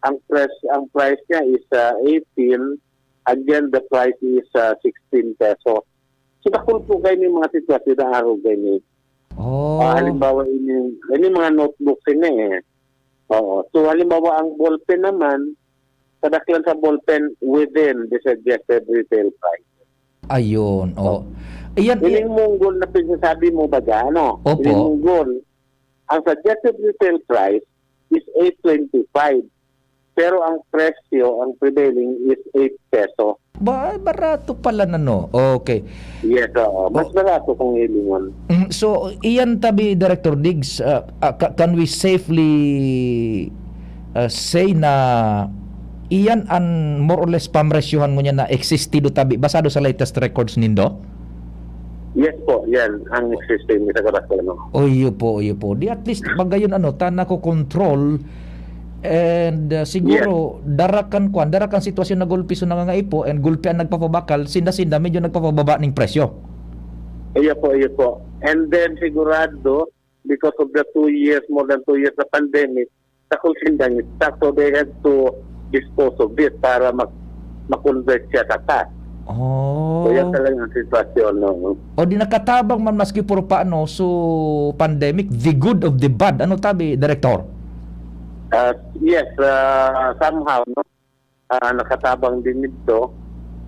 Ang pres-, ang price niya is, ah, eighteen, again, the price is, ah, sixteen peso. So, dakul po kayo yung mga sitwasyon na araw kayo ni. Oh. Ah, halimbawa, ini, ini mga notebook ini eh. Oo. So, halimbawa, ang ballpen naman, kadaklan sa ballpen within the suggested retail price. Ayun, oh. Iyan, Ining iyan. Munggol na pinagsasabi mo ba dyan, ano? Opo. Ining munggol, ang suggested retail price is eight twenty-five. Pero ang presyo, ang prevailing is eight peso. Ba, barato pala na, no? Okay. Yes, oo. Mas Oh. barato kung hilingon. Mm, so, iyan tabi, Director Diggs, ah, ah, ca-, can we safely, ah, say na iyan an more or less pamresyohan ngunyan na existido tabi, basado sa latest records nindo? Yes po, yan ang existing sa Cotabato. Oyo po, oyo po. Di at least, magayon ano, ta nako-control. And, uh, siguro, Yes. dara kan kwan, dara kan sitwasyon na gulpi so nangangaipo and gulpi ang nagpapabakal, sinda-sinda medyo nagpapababa ning presyo. Iyo po, iyo po. And then, sigurado, because of the two years, more than two years na pandemic, sa kung sindang stock, so they have to dispose of it para mak-, ma-convert siya sa cash. Oh. So, yan talaga ang sitwasyon, no? O di nakatabang man maski puro paano, so pandemic, the good of the bad. Ano tabi, Director? Ah, yes, ah, somehow, no? Ah, nakatabang din ito.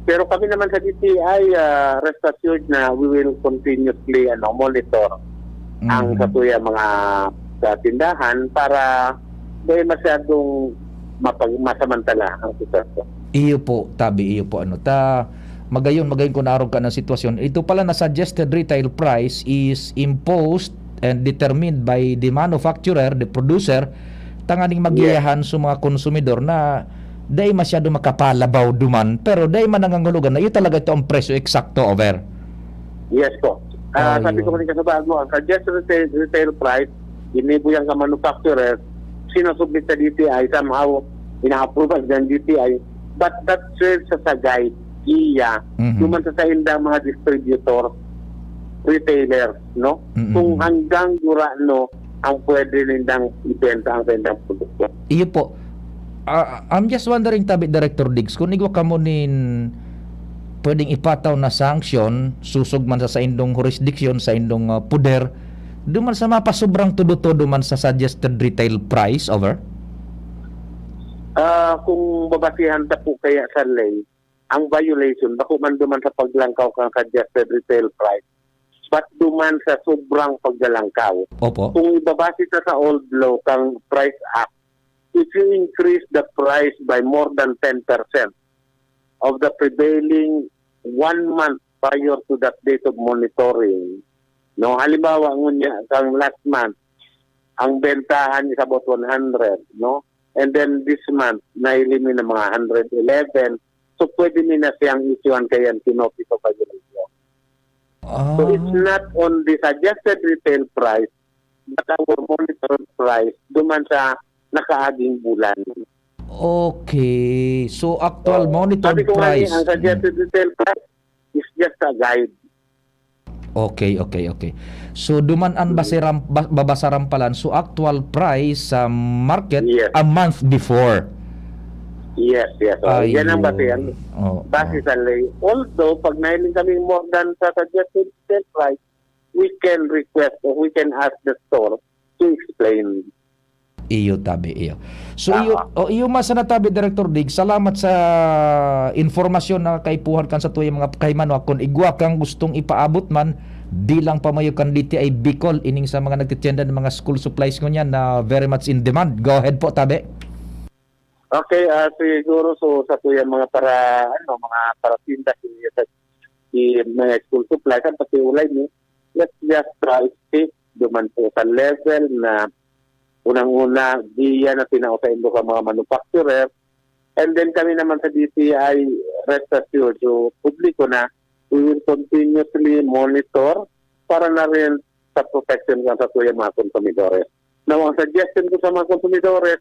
Pero kami naman sa D T I, ah, rest assured na we will continuously, ano, monitor ang Mm. sa tuya mga, sa tindahan para di masyadong mapag-, masamantala ang sitwasyon. Iyo po, tabi, iyo po, ano, ta, magayon, magayon kung naarog ka ng sitwasyon. Ito pala na suggested retail price is imposed and determined by the manufacturer, the producer, tanganing Yes. magiyahan sa mga konsumidor na dai masyado makapalabaw duman, pero dai man nangangulugan na iyo talaga ito ang presyo eksakto, over. Yes po. Ah, Ayun. Sabi ko kanina sa bago, ang suggested retail, retail price, ginibo yan ka manufacturer, sinasubmit sa D T I, somehow, ina-approve ng D T I, but that serves as a guide, iya, Mhm. duman sa saindang mga distributor, retailer, no? Mm-mm. Kung hanggang gurano ang pwede nindang ibenta ang saindang produkto. Iyo po. Ah, I'm just wondering, tabi, Director Diggs, kung igwa kamo nin pwedeng ipataw na sanction, susog man sa saindong jurisdiction, saindong, ah, poder, duman sa mapasobrang todo-todo man sa suggested retail price, over? Ah, kung babasihan ta po kaya sa ley, ang violation, bako man duman sa paglangkaw kang suggested retail price, but duman sa sobrang paglalangkaw. Opo. Kung ibabase ta sa old law kang Price Act, if you increase the price by more than ten percent of the prevailing one month prior to that date of monitoring, no? Halimbawa, ngunya, kang last month, ang bentahan is about one hundred, no? And then this month, naili mi na mga hundred eleven, So, pwede mi na siyang isyuhan kay Antinopio Bayo Lagyo. So, it's Ah, not on the suggested retail price, but our monitored price, duman sa nakaaging bulan. Okay. So, actual Oo. monitor Sabi ko nga ni, price. ang Mm. suggested retail price is just a guide. Okay, okay, okay. So, duman an Mm. basiram-, ba-, babasarampalan, so, actual price sa market Yes. a month before. Yes, yes. Oh, yan ang basihan. Ayun. Oo. Base sa lay. Although, pag nahiling kaming more than sa suggested sale price, we can request or we can ask the store to explain. Iyo, tabi, iyo. So, iyo, Aha. o, iyo man sana tabi, Director Dig, salamat sa informasyon na kaipuhan kan satuyang mga kahimanwa. Kun igwa kang gustong ipaabot man, bilang pamayo kan D T I Bicol, ining sa mga nagtitienda ng mga school supplies ngunyan na very much in demand. Go ahead po, tabi. Okay, ah, siguro, so, sa tuyang mga para, ano, mga paratinda, si, si mga school supplies, ang pati ulay ni, let's just, ah, stick duman po sa level na unang-una, giya na tinao saindo kan mga manufacturer. And then kami naman sa D T I, rest assured, so, publiko na, we will continuously monitor para na rin sa protection kan satuyang mga konsumidores. Now, ang suggestion ko sa mga konsumidores,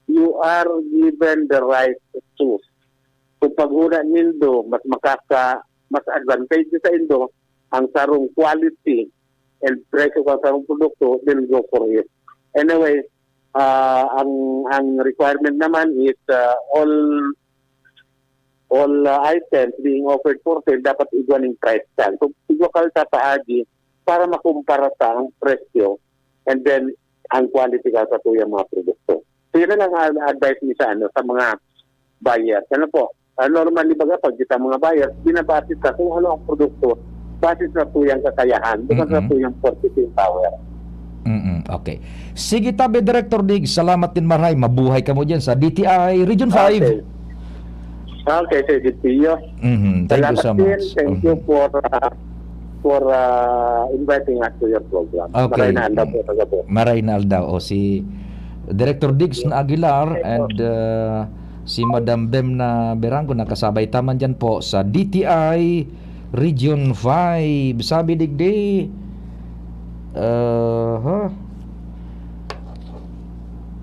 you are given the right to choose. Kung paghuna nindo, mas makaka-, mas advantageous saindo ang sarong quality and presyo kan sarong produkto, then go for it. Anyway, ah, ang, ang requirement naman is, ah, all, all, ah, items being offered for sale, dapat igwa ning price tag. So, igwa kayo tataagi para makumpara ta ang presyo and then ang quality kan satuyang mga produkto. So, yun na lang ang advice mi sa, ano, sa mga buyers. Ano po, ah, normally, baga, pag kita mga buyers, binabase ta kung ano ang produkto, base sa tuyang kakayahan, bukan sa Mm-mm. tuyang purchasing power. Mm-mm, okay. Sige, tabi, Director Dig, salamat nin marahay. Mabuhay kamo dyan sa D T I Region five. Okay. Okay, Sir Gitio. Mhm, thank you Salamat so din. much. Thank you Mhm. for, ah, for, ah, inviting us to your program. Okay. Maray na aldaw po, Mm. taga po. Maray na aldaw. O, si Director Diggs na Aguilar Thank you. and, ah, si Madam Bem na Berango, nakasabay ta man dyan po sa D T I Region five. Sabi digdi, ah, ha?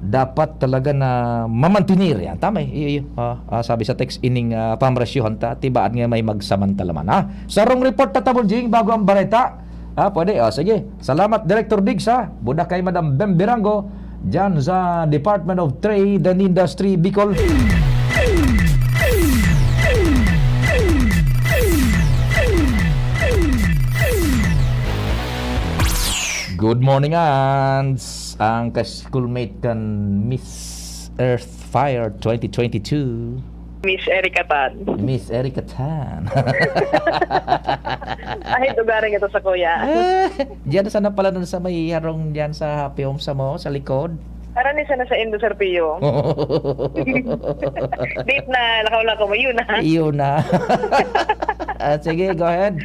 Dapat talaga na mamantener yan. Tama eh. Iyo, iyo. Ah, ah, sabi sa text, ining, ah, pamrasyohan ta, tibaan nga may magsamantala man. Ah, sarong report ta, Tabol Jing, bago ang bareta. Ah, pwede. Ah, sige. Salamat, Director Diggs, ha. Buda kay Madam Bem Birango, dyan sa Department of Trade and Industry, Bicol. Good morning, Ans. Ang ka-schoolmate kan Miss Earth Fire twenty twenty-two. Miss Erica Tan. Miss Erica Tan. Ay, lugaring ito sa kuya. Ah, diyan sana pala nun sa may harong diyan sa Happy Home sa mo, sa likod. Parang ni sana sa Indo, Sir Pio. Date na, lakaw-lakaw mo, yun na. Yun na. Ah, sige, go ahead.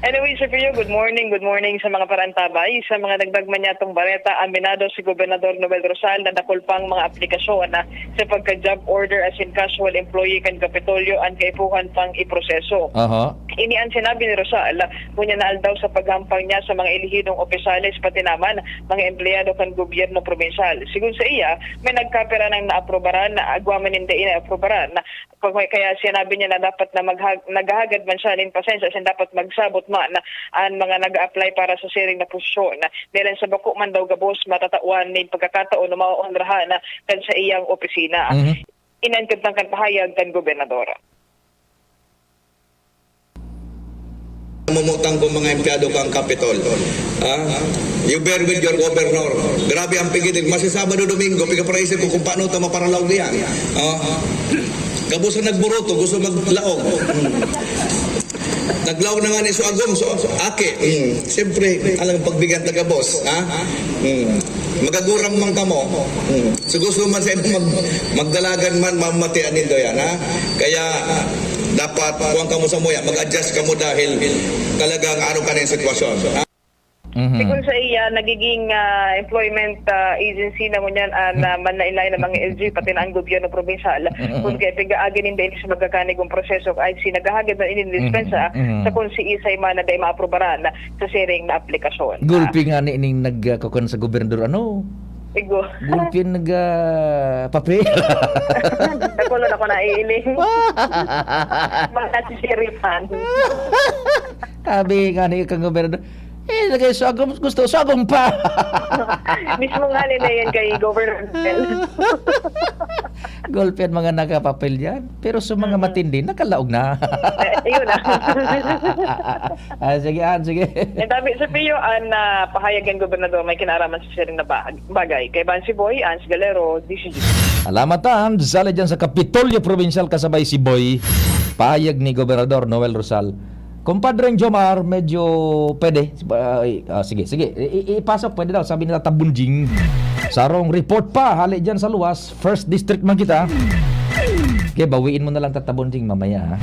Anyway, Sir Pio, good morning, good morning sa mga parantabay. Sa mga dagdag man niyatong bareta, aminado si Gobernador Noel Rosal na dakul pang mga aplikasyon na sa pagka-job order as in casual employee kan Kapitolyo an kaipuhan pang iproseso. Aha. Ini an sinabi ni Rosal, ngunyan na aldaw sa paghampang niya sa mga elehidong opisales, pati naman mga empleyado kan gobyerno probinsal. Sigon sa iya, may nagkapira nang naaprobaran, agwa man ninda inaaprobaran. Pag-, kaya sinabi niya na dapat na maghag-, naghahagad man siya nin pasensya, asin dapat magsabot man an mga nag-a-apply para sa siring na posisyon. Dahil sa bako man daw gabos, matatawan nin pagkakataon na maoonrahan kan sa iyang opisina. Mhm. Ini an kabtang kan pahayag kan gobernador. Mamutang ko mga empleyado kan Kapitol. Ah? You bear with your governor. Grabe ang pigidil. Masi Sabado, Domingo, pigaparaisip ko kung paano ta maparalaog niya. Ah? Gabos na nagburuto, gusto maglaog. Hmm. Naglaog na nga ni Suagom, so, ake. Hmm. Siyempre, alang pagbigyan ta gabos. Ha? Hmm. Magagurang man kamo. Hmm. So, gusto man sa inyo mag-, magdalagan man, mamatian nindo yan, ha? Kaya, dapat, kuwan kamo sa muya, mag-adjust kamo dahil talagang ano ka na yung sitwasyon, ha? Mhm. Kung sa iya, nagiging, ah, employment, ah, agency na ngunyan, ah, na manlain-lain na mga L G U, pati na ang gobyerno probinsyal. Mhm. Kung kaya pigaagi ninda ini sa magkakanigong proseso, ay sinaghahagad na ini dispensa Mhm. Mhm. sa kung si isay man na dai maaprubaran sa siring na aplikasyon. Gulpi nga ni ining nag, ah, kukuan sa gobernador, ano? Igo. Gulpi nag, ah, papel. Nakulo na ko naiiling. Mga nasisiripan. Sabi nga ni kang gobernador, "Eh, lagay sa agom, gusto sa agom pa." Mismo nga nila yan kay Governor Mel. Gulpi ang mga nakapapel dyan. Pero sa mga Mm. matindi, nakalaog na. Eh, yun na. Ah, sige, An, sige. Ang dami sa Pio, ang, ah, pahayag ng gobernador may kinaraman sa siring na ba-, bagay. Kay Ban si Boy, Ans Galero, D C G. Salamat, An. Sali dyan sa Kapitolyo Provincial kasabay si Boy. Pahayag ni Gobernador Noel Rosal. Kumpadreng Jomar, medyo pwede. Ah, ah, sige, sige. I- i- ipasok, pwede daw. Sabi nila, Tabunjing. Sarong report pa, hali dyan sa luwas. First district man kita. Okay, bawiin mo na lang, Tatabunjing, mamaya, ha?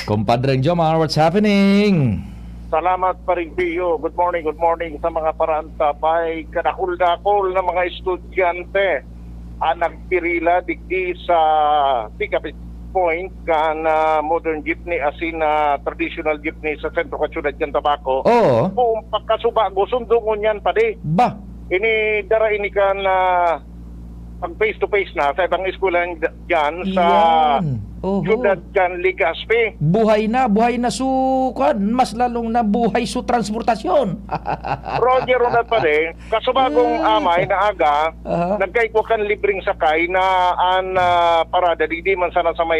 Kumpadreng Jomar, what's happening? Salamat, Paring Pio. Good morning, good morning sa mga paraantapay. Kadakul-dakul na mga estudyante ang nagpirila digdi sa pick-up point kan, ah, modern jeepney asin, ah, traditional jeepney sa sentro kan siyudad kan Tabaco. Oo. Kung pagkasubago, sundo ngunyan, padi. Ba? Ini dara ini kan, ah, pag face to face na sa ibang eskwelahan d-, dyan sa Yan. Oho. siyudad kan Legazpi. Buhay na, buhay na su-, kwan, mas lalong na buhay su transportasyon. Roger, una pa rin, kasubagong Ah. amay na aga, Aha. nagkaigwa kan libreng sakay na an, ah, parada, digdi man sana sa may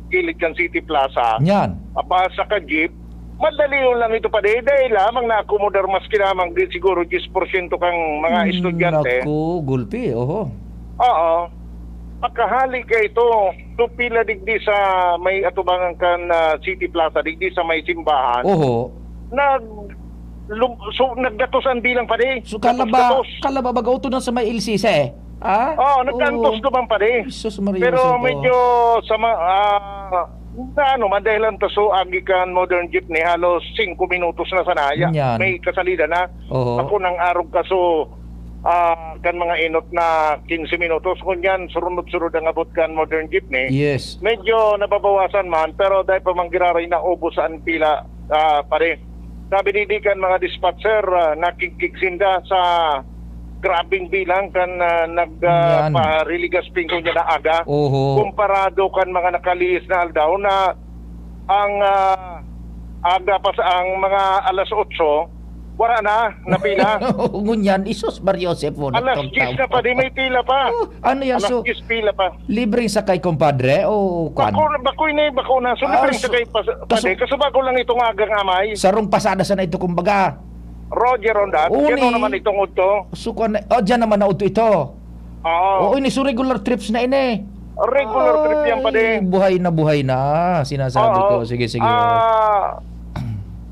gilid kan City Plaza. Yan. Apa, sa ka-jeep, madali yun lang ito, padi. Dahil lamang na-accommodar maski lamang di siguro diyes porsyento kang mga Hmm, estudyante. Naku, gulpi, oho. Oo. Pakahali ka ito, so pila digdi sa may atubangan kan, ah, City Plaza, digdi sa may simbahan. Oho. Nag-, lum-, so, nagdatos ang bilang, padi. So, kalaba, Datos-datos. kalaba baga ito na sa may L C C, eh? Ah? Oo, nagkantos Oo. naman, padi. Jesus Maria Pero Santo. medyo sa ma-, ah, na ano, man, dahil ang taso, agi kan modern jeepney, halos singko minutos na sana. Ya, Yan. may kasalida na. Oho. Ako nang arog kaso, ah, kan mga inot na quince minutos. Ngunyan, surunod-surod ang abot kan modern jeepney. Yes. Medyo nababawasan man, pero dahil pa man giraray na ubos ang pila, ah, pare. Sabi ni di kan mga dispatcher, ah, nakigkig sinda sa grabing bilang kan, ah, nag, ah, Yan. pa-Legazpi ngunyan na aga. Oho. Komparado kan mga nakalihis na aldaw na ang, ah, aga pa sa, ang mga alas otso, wala na, napila. Ngunyan, Jesus Maria Joseph, oh, Alas natawag diyes na pa, di may pila pa. Oh, ano yan? Alas So, diyes pila pa. libreng sakay, kumpadre? O kwan? Bako, bako ini, bako na. So, Ah, libreng so, sakay pa, kaso pwede. Kaso bako lang itong agang amay. Sarong pasada sana ito, kumbaga. Roger on that. Oo, Yan ni naman itong udto. So, kwan na, oh, dyan naman na udto ito. Oo. Oo, ini, so regular trips na ini. Regular trip yan, padi. Ay, buhay na buhay na, sinasabi Ah, ko. oo. Sige, sige. Ah,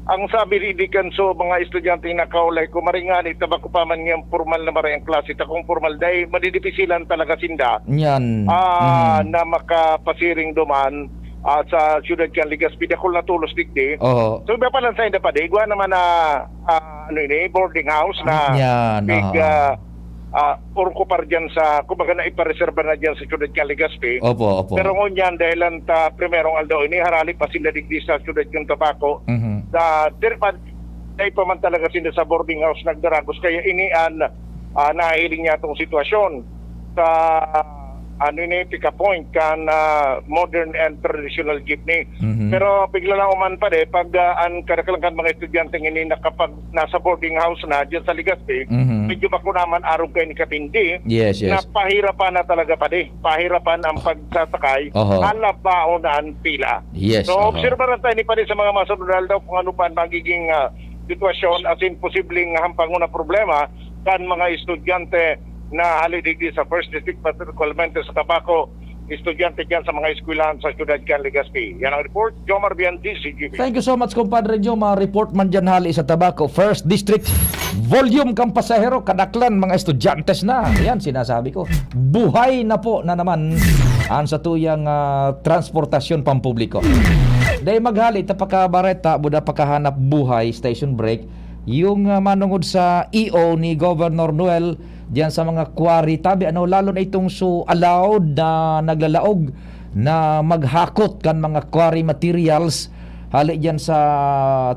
ang sabi ni Deacon, so, mga estudyante na kaulay ko, maringani, tabako pa man ngayong formal na maray ang klase, takong formal, dahil madidipisilan talaga sinda. Yan. Ah, Mm. na makapasiring duman, ah, sa siyudad kan Legazpi, dakul na tolos digdi. Oo. So, iba pa lang sa inda, padi, igwa naman na, ah, ano ini, boarding house na Yan, big, oo. ah, ah, orko pa diyan sa, kumbaga, na ipareserba na diyan sa siyudad kan Legazpi. Opo, opo. Pero ngunyan, dahil lang ta primerong aldaw ini, harali pa sila digdi sa siyudad kan Tabaco. Mhm. Sa, diri pa, dahil pa man talaga sila sa boarding house nagdaragos. Kaya ini an, ah, nahiling niya itong sitwasyon sa, ano ini, pick-up point kan, ah, modern and traditional jeepney. Mhm. Pero bigla lang uman pa de, pag, ah, an kadaklan kan mga estudyante ini nakapag, nasa boarding house na diyan sa Legazpi, Mhm. medyo bako naman arog kay ni katindi, Yes, yes. na pahirapan na talaga, padi. Pahirapan ang pagsasakay, Oho. halabaon na ang pila. Yes, So, oho. obserbaran tayo ni padi sa mga masunod na aldaw kung ano pa ang magiging, ah, sitwasyon as in posibleng hampang na problema kan mga estudyante na hali digdi sa First District, particularmente sa Tabaco, estudyante diyan sa mga eskwelahan sa siyudad kan Legazpi. Yan ang report, Jomar Bian, D C G B. Thank you so much, Compadre Jomar. Report man dyan hali sa Tabaco, First District. Volume kang pasahero, kadaklan, mga estudyante na. Yan, sinasabi ko. Buhay na po na naman ang satuyang, ah, transportasyon pampubliko. Dai maghali ta pakabareta, buda pakahanap buhay, station break. Yung, ah, manungod sa E O ni Governor Noel diyan sa mga quarry, tabi, ano, lalo na itong so allowed na naglalaog na maghakot kan mga quarry materials hali diyan sa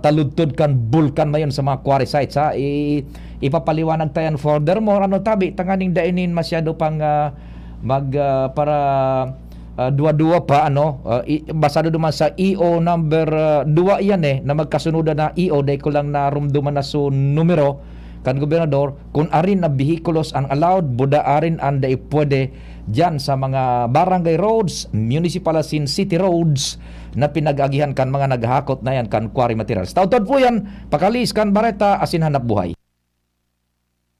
taludtod kan bulkan na yun sa mga quarry sites, ha. I-, ipapaliwanag ta yan furthermore, ano, tabi, tanganing dai nin masyado pang, ah, mag, ah, para ah, duwa-duwa pa, ano, ah, i-, basado duman sa E O number, ah, duwa iyan, eh, na magkasunodan na E O, dai ko lang narumduman na so numero kan gobernador, kun arin na behikulos ang allowed, buda arin an dai pwede diyan sa mga barangay roads, municipal asin city roads na pinag-agihan kan mga naghahakot na yan kan quarry materials. Taudtaod po yan, pakaliis kan bareta asin hanap buhay.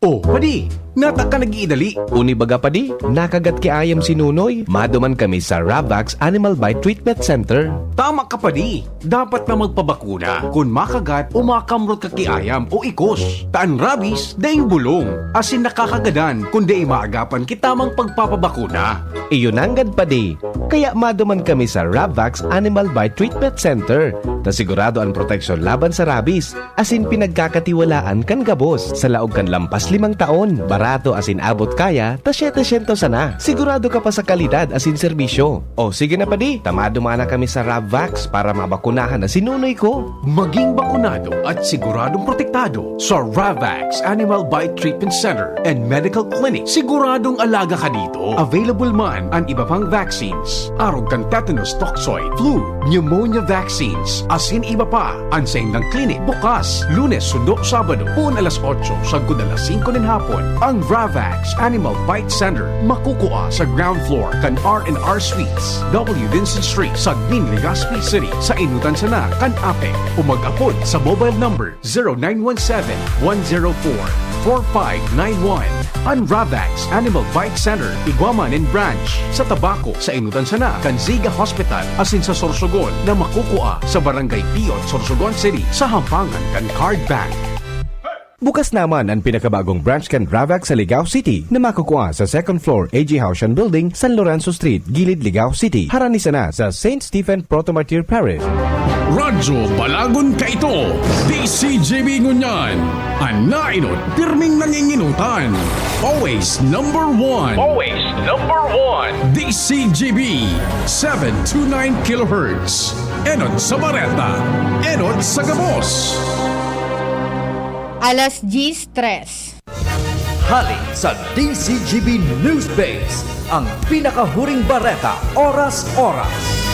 Oh, padi, nata ka nag-iidali. Uni baga, padi, nakagat ki ayam si Nunoy. Maduman kami sa Ravax Animal Bite Treatment Center. Tama ka, padi. Dapat na magpabakuna kun makagat o makamrot ka ki ayam o ikos. Ta an rabies, daing bulong, asin nakakagadan kun dai maagapan ki tamang pagpapabakuna. Iyo nanggad, padi. Kaya maduman kami sa Ravax Animal Bite Treatment Center, ta sigurado an proteksyon laban sa rabies. Asin pinagkakatiwalaan kan gabos. Sa laog kan lampas limang taon, barato asin abot kaya ta setecientos sana. Sigurado ka pa sa kalidad asin serbisyo. O sige na, padi, ta maduman na kami sa Ravvax para mabakunahan na si Nunoy ko. Maging bakunado at siguradong protektado sa Ravax Animal Bite Treatment Center and Medical Clinic. Siguradong alaga ka dito. Available man an iba pang vaccines, arog kan tetanus toxoid, flu, pneumonia vaccines, asin iba pa. An saindang klinik bukas Lunes sundo Sabado, poon alas otso sagkod alas singko nin hapon. Ang Ravax Animal Bite Center makukua sa ground floor kan R and R Suites, W Vincent Street, Sagmin, Legazpi City, sa inutan sana kan APEC, o mag-apod sa mobile number zero nine one seven, one zero four, four five nine one. An Ravax Animal Bite Center, igwa man nin branch sa Tabaco, sa inutan sana kan Ziga Hospital, asin sa Sorsogon na makukua sa Barangay Piot, Sorsogon City, sa hampangan kan Card Bank. Bukas naman an pinakabagong branch kan Ravax sa Ligao City na makukua sa second floor A G Haushan Building, San Lorenzo Street, Gilid, Ligao City, harani sana sa Saint Stephen Proto-Martyr Parish. Radyo Balagon kaito, D C G B ngunyan, an nainot, pirming nanginginutan. Always number one. Always number one. D C G B, seven two nine kilohertz. Enot sa bareta, enot sa gabos. Alas diyes tres. Hali sa D C G B News Base, ang pinakahuring bareta, oras-oras.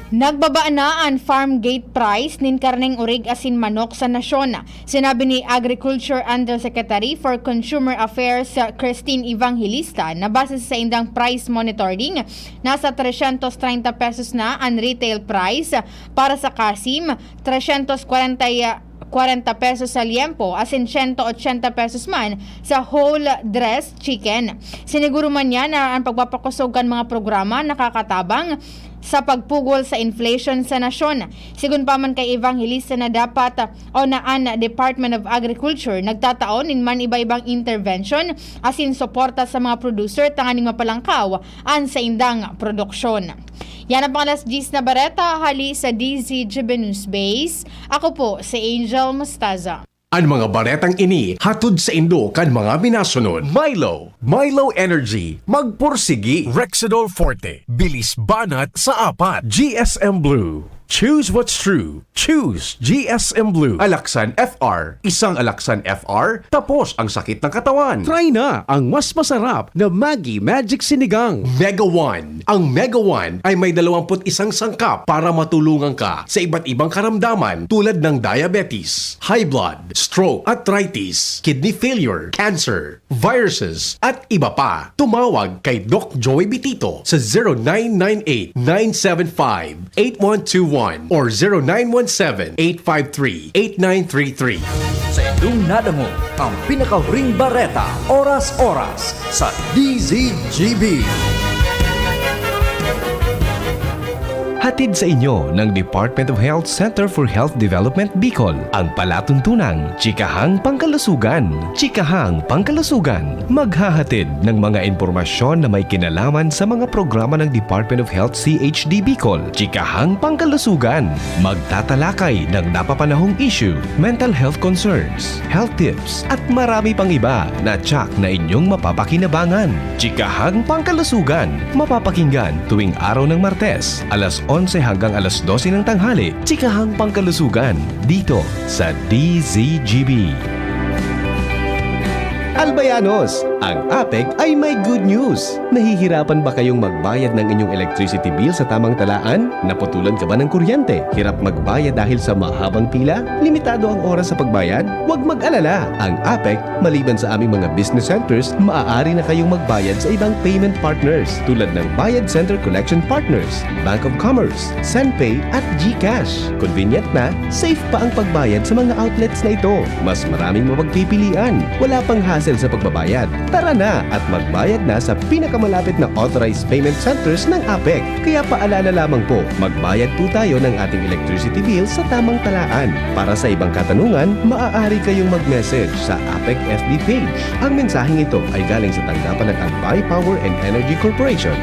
Nagbaba na an farm gate price nin karneng orig asin manok sa nasyon. Sinabi ni Agriculture Undersecretary for Consumer Affairs, Christine Evangelista, na base sa saindang price monitoring, nasa trescientos treinta pesos na an retail price para sa kasim, trescientos kwarenta, kwarenta pesos sa liempo, asin sento ochenta pesos man sa whole dressed chicken. Siniguro man niya na an pagpapakosog kan mga programa nakakatabang sa pagpugol sa inflation sa nasyon. Sigon pa man kay Evangelista na dapat, o na an Department of Agriculture nagtatao nin man iba-ibang intervention asin suporta sa mga producer tanganing mapalangkaw an saindang produksyon. Yan ang pang alas diyes na bareta hali sa D Z G B News Base. Ako po si Angel Mostaza. An mga baretang ini hatod saindo kan mga minasunod: Milo, Milo Energy, magpursigi. Rexidol Forte, bilis banat sa apat. G S M Blue, choose what's true. Choose G S M Blue. Alaxan F R, isang Alaxan F R, tapos ang sakit ng katawan. Try na ang mas masarap na Maggi Magic Sinigang. Mega One. Ang Mega One ay may dalawampu't isang sangkap para matulungan ka sa iba't ibang karamdaman, tulad ng diabetes, high blood, stroke, arthritis, kidney failure, cancer, viruses, at iba pa. Tumawag kay Doc Joey Bitito sa zero nine nine eight, nine seven five, eight one two one or zero nine one seven, eight five three, eight nine three three. Sa indong nadangog ang pinakahuring bareta, oras-oras, sa D Z G B. Hatid sa inyo ng Department of Health Center for Health Development Bicol, ang palatuntunang Chikahang Pangkalusugan. Chikahang Pangkalusugan, maghahatid ng mga impormasyon na may kinalaman sa mga programa ng Department of Health C H D Bicol. Chikahang Pangkalusugan, magtatalakay ng napapanahong issue, mental health concerns, health tips, at marami pang iba na tiyak na inyong mapapakinabangan. Chikahang Pangkalusugan, mapapakinggan tuwing araw ng Martes, alas onse hanggang alas dose ng tanghali. Chikahang Pangkalusugan, dito sa D Z G B. Albayanos, ang APEC ay may good news! Nahihirapan ba kayong magbayad ng inyong electricity bill sa tamang talaan? Naputulan ka ba ng kuryente? Hirap magbayad dahil sa mahabang pila? Limitado ang oras sa pagbayad? Huwag mag-alala! Ang APEC, maliban sa aming mga business centers, maaari na kayong magbayad sa ibang payment partners tulad ng Bayad Center Collection Partners, Bank of Commerce, Senpay at GCash. Convenient na, safe pa ang pagbayad sa mga outlets na ito. Mas maraming mapagpipilian. Wala pang hassle sa pagbabayad. Tara na at magbayad na sa pinakamalapit na authorized payment centers ng APEC. Kaya paalala lamang po, magbayad po tayo ng ating electricity bill sa tamang talaan. Para sa ibang katanungan, maaari kayong mag-message sa APEC F B page. Ang mensaheng ito ay galing sa tanggapan ng Albay Power and Energy Corporation.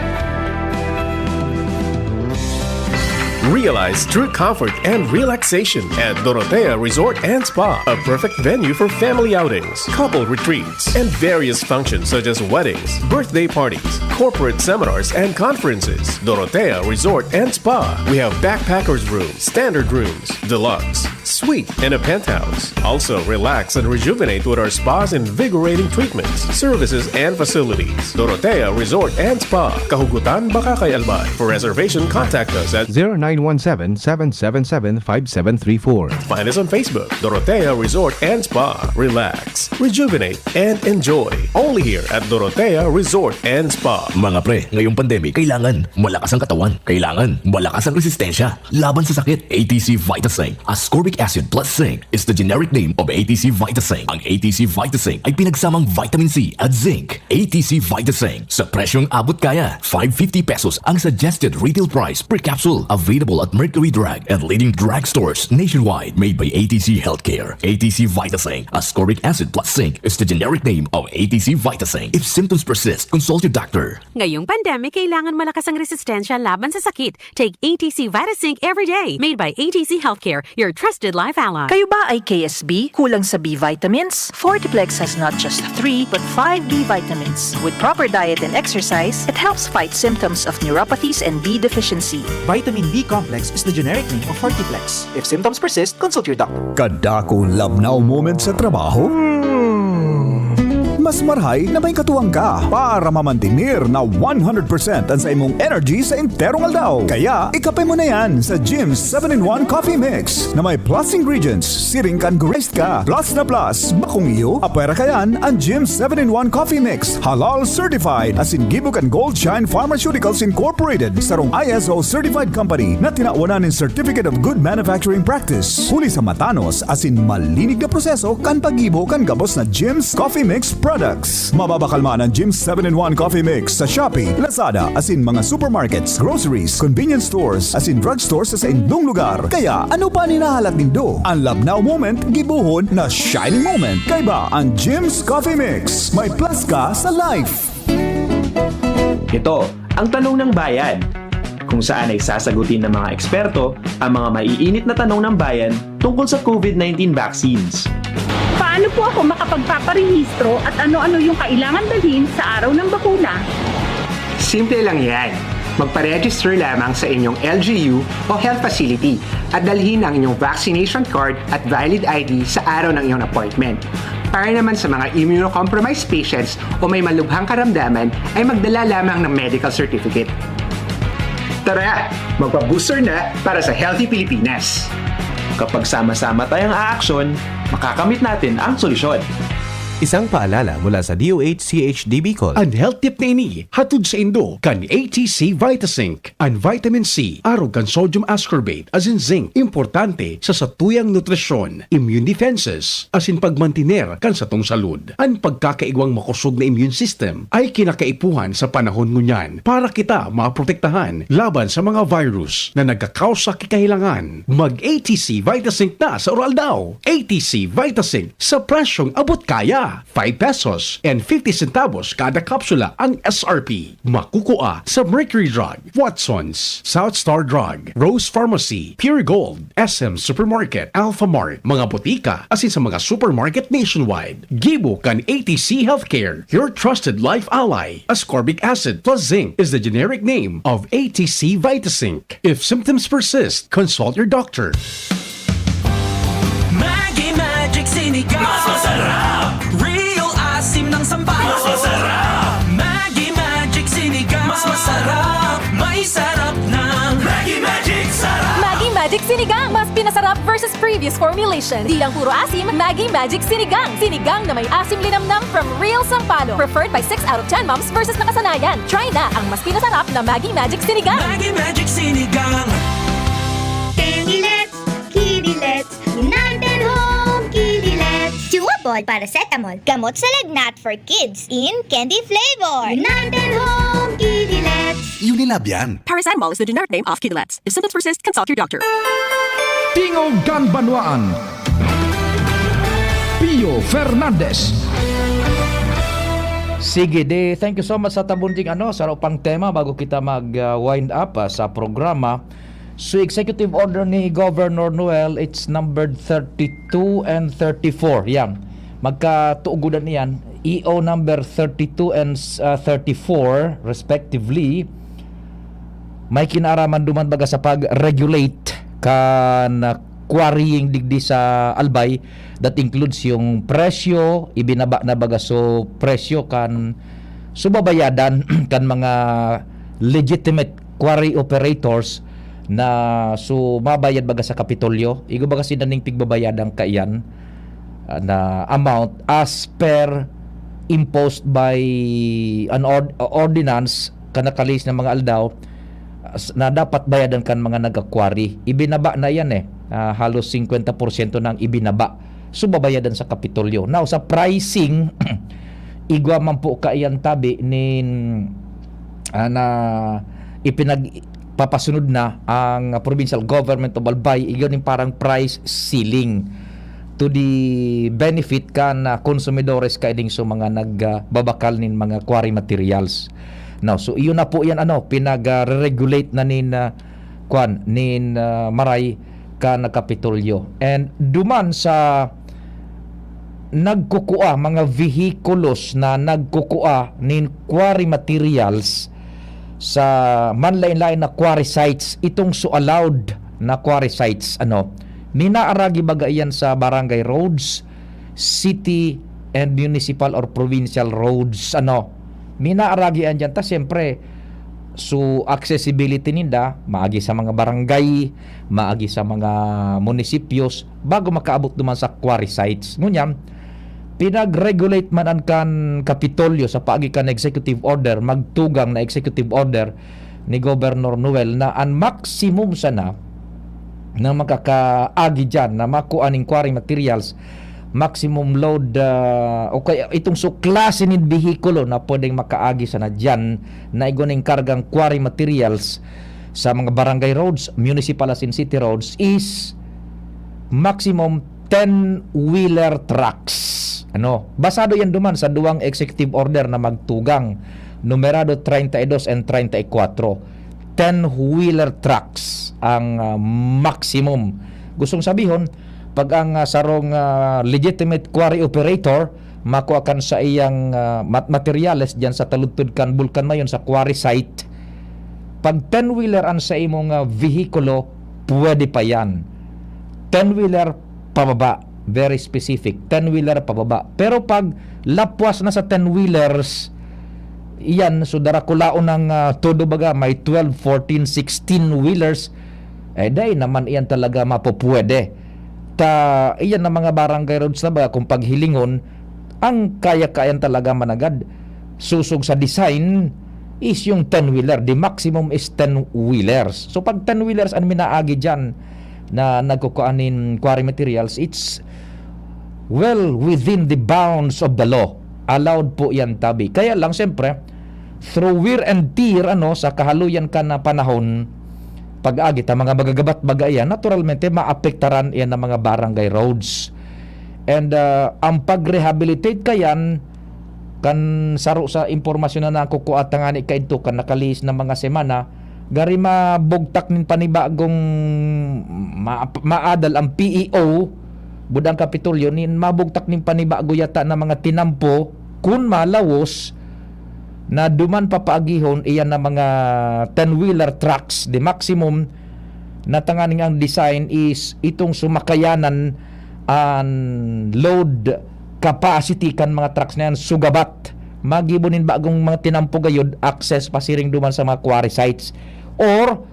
Realize true comfort and relaxation at Dorotea Resort and Spa, a perfect venue for family outings, couple retreats, and various functions such as weddings, birthday parties, corporate seminars, and conferences. Dorotea Resort and Spa. We have backpackers room, standard rooms, deluxe, suite, and a penthouse. Also, relax and rejuvenate with our spa's invigorating treatments, services, and facilities. Dorotea Resort and Spa, Kahugutan, Bacacay, Albay. For reservation, contact us at zero nine one seven, seven seven seven, five seven three four. Find us on Facebook, Dorotea Resort and Spa. Relax, rejuvenate, and enjoy. Only here at Dorotea Resort and Spa. Mga pre, ngayong pandemic, kailangan malakas ang katawan. Kailangan malakas ang resistensya laban sa sakit. A T C Vitasync, ascorbic acid plus zinc, is the generic name of A T C Vitasync. Ang A T C Vitasync ay pinagsamang vitamin C at zinc. A T C Vitasync, sa presyong abot kaya, five fifty pesos ang suggested retail price per capsule. Available at Mercury Drug and leading drugstores nationwide. Made by A T C Healthcare. A T C Vitasync, ascorbic acid plus zinc, is the generic name of A T C Vitasync. If symptoms persist, consult your doctor. Ngayong pandemic, kailangan malakas ang resistensya laban sa sakit. Take A T C Vitasync every day. Made by A T C Healthcare, your trusted life ally. Kayo ba ay K S B? Kulang sa B vitamins? Fortiplex has not just three, but five B vitamins. With proper diet and exercise, it helps fight symptoms of neuropathies and B deficiency. Vitamin B complex is the generic name of Fortiplex. If symptoms persist, consult your doctor. Kadakul labnaw moment sa trabaho? Mas marahay na may katuwang ka para mamantener na one hundred percent an saimong energy sa enterong aldaw. Kaya, ikape mo na yan sa Jim's seven-in-one Coffee Mix na may plus ingredients, siring kan gurist ka, plus na plus, bakong iyo, apwera ka yan, ang Jim's seven-in-one Coffee Mix, halal certified, asin gibo kan Gold Shine Pharmaceuticals Incorporated, sarong I S O certified company na tinawanan nin Certificate of Good Manufacturing Practice. Huli sa matanos asin malinig na proseso kan paggibo kan gabos na Jim's Coffee Mix products. Mababakal man an Jim's seven-in-one Coffee Mix sa Shopee, Lazada, asin mga supermarkets, groceries, convenience stores, asin drugstores sa saindong lugar. Kaya, ano pa an hinahalat nindo? An labnaw moment, gibohon na shining moment. Kaiba an Jim's Coffee Mix. May plus ka sa life. Ito ang Tanong ng Bayan, kung saan ay sasagutin ng mga eksperto ang mga maiinit na tanong ng bayan tungkol sa COVID nineteen vaccines. Paano po ako makapagpaparehistro at ano-ano yung kailangan dalhin sa araw ng bakuna? Simple lang yan. Magpa-register lamang sa inyong L G U o health facility at dalhin ang inyong vaccination card at valid I D sa araw ng iyong appointment. Para naman sa mga immunocompromised patients o may malubhang karamdaman, ay magdala lamang ng medical certificate. Tara, magpa-booster na para sa healthy Pilipinas! Kapag sama-sama tayong aaksyon, makakamit natin ang solusyon. Isang paalala mula sa D O H C H D Bicol. An health tip na ini hatod saindo kan A T C Vitazinc. An vitamin C, arog kan sodium ascorbate, asin zinc, importante sa satuyang nutrisyon, immune defenses, asin pagmantiner kan satong salud. An pagkakaigwang makosog na immune system ay kinakaipuhan sa panahon ngunyan para kita maprotektahan laban sa mga virus na nagkakausa ki kahilangan. Mag A T C Vitazinc na sa Uraldaw. A T C Vitazinc sa presyong abot kaya. Five pesos and fifty centavos kada kapsula ang S R P. Makukua sa Mercury Drug, Watson's, South Star Drug, Rose Pharmacy, Pure Gold, S M Supermarket, Alpha Mart, mga botika, asin sa mga supermarket nationwide. Gibo kan A T C Healthcare, your trusted life ally. Ascorbic acid plus zinc is the generic name of A T C Vitazinc. If symptoms persist, consult your doctor. Maggi Magic Sinigang. Mas masarap. Real asim ng Sampaloc. Mas masarap. Maggi Magic Sinigang. Mas masarap. May sarap ng Maggi Magic Sarap. Maggi Magic Sinigang. Mas pinasarap versus previous formulation. Di lang puro asim, Maggi Magic Sinigang. Sinigang na may asim linamnam from Real Sampaloc. Preferred by six out of ten moms versus nakasanayan. Try na ang mas pinasarap na Maggi Magic Sinigang. Maggi Magic Sinigang. Kidilets, Kidilets, United Home Kidilets. Chewable paracetamol, gamot sa lagnat for kids in candy flavor. United Home Kidilets. Unilab yan. Paracetamol is the generic name of Kidilets. If symptoms persist, consult your doctor. Tingog kan Banwaan. Pio Fernandez. Sige, di, thank you so much sa tabunding ano, sa pang tema bago kita mag uh, wind up uh, sa programa. So, executive order ni Governor Noel, it's numbered thirty-two and thirty-four. Yan. Magkatugudan iyan. E O number thirty-two and uh, thirty-four, respectively. May kinaaraman duman baga sa pag-regulate kan uh, quarrying digdi sa Albay. That includes yung presyo, ibinaba na baga so presyo kan subabayadan kan mga legitimate quarry operators na sumabayad baga sa Kapitolyo. Igo baga sinaning pigbabayadang kaiyan ah, na amount as per imposed by an ord- ordinance kan nakalihis na mga aldaw ah, s- na dapat bayadan kan mga nag-quarry. Ibinaba na yan eh. Ah, halos fifty percent nang ibinaba. So babayadan sa Kapitolyo. Now sa pricing, igwa man po kaiyan tabi nin ah, na ipinagpapasunod na ang provincial government of Albay, iyon yung parang price ceiling to the benefit kan ah, konsumidores kaining so mga nagbabakal nin mga quarry materials. Now, so iyon na po yan ano, pinag-regulate na nin ah, kwan nin ah, maray kan Kapitolyo. And duman sa nagkukua, mga vehikulos na nagkukua nin quarry materials sa manlain-lain na quarry sites, itong so allowed na quarry sites, ano, minaaragi baga iyan sa barangay roads, city and municipal or provincial roads, ano, minaaragi iyan dyan. Ta siyempre, so accessibility ninda, maagi sa mga barangay, maagi sa mga munisipios, bago makaabot duman sa quarry sites. Ngunyan, pinag-regulate man an kan Kapitolyo sa paagi kan executive order, magtugang na executive order ni Governor Noel na an maximum sana na makakaagi dyan na makuha ning quarry materials, maximum load ah, o kaya itong so klase nin behikulo na pwedeng makaagi sana dyan na igwa ning kargang quarry materials sa mga barangay roads, municipal as in city roads is maximum ten-wheeler trucks. Ano? Basado yan duman sa duwang executive order na magtugang, numerado treinta y dos and treinta y cuatro. Ten-wheeler trucks ang ah, maximum. Gustong sabihon, pag ang ah, sarong ah, legitimate quarry operator makua kan sa iyang ah, mat- materyales diyan sa taludtod kan Bulkan Mayon sa quarry site, pag ten-wheeler ang sa imong ah, vehikulo, pwede pa yan. Ten-wheeler pababa, very specific. Ten-wheeler pababa. Pero pag lapwas na sa ten-wheelers, iyan, so darakulaon ng ah, todo baga, may twelve, fourteen, sixteen-wheelers, eh, dai naman iyan talaga mapupwede. Ta, iyan ang mga barangay roads na ba, kung paghilingon, Ang kaya-kayan talaga managad, sosog sa design, is yung ten-wheeler. The maximum is ten-wheelers. So, pag ten-wheelers an minaagi diyan na nagkukuha nin quarry materials, it's well within the bounds of the law. Allowed po yan, tabi. Kaya lang, siyempre, through wear and tear, ano, sa kahaluyan kan na panahon, pag-agi ta mga magagabat baga iyan, naturalmente, maapektaran iyan ng mga barangay roads. And, ah, ang pag-rehabilitate kayan, kan saro sa impormasyon na nakukua ta ngani kaidto kan nakalihis na mga semana, gari mabugtak nin panibagong ma-, maadal ang P E O, Budang Kapitolyo, nin mabugtak nin panibago yata na mga tinampo, kun malawos, na duman papaagihon, iyan na mga ten-wheeler trucks, the maximum, na tanganing ang design is itong sumakayanan an load capacity kan mga trucks na yan, sugabat. Magibo nin bagong mga tinampo gayod, access pasiring duman sa mga quarry sites. Or,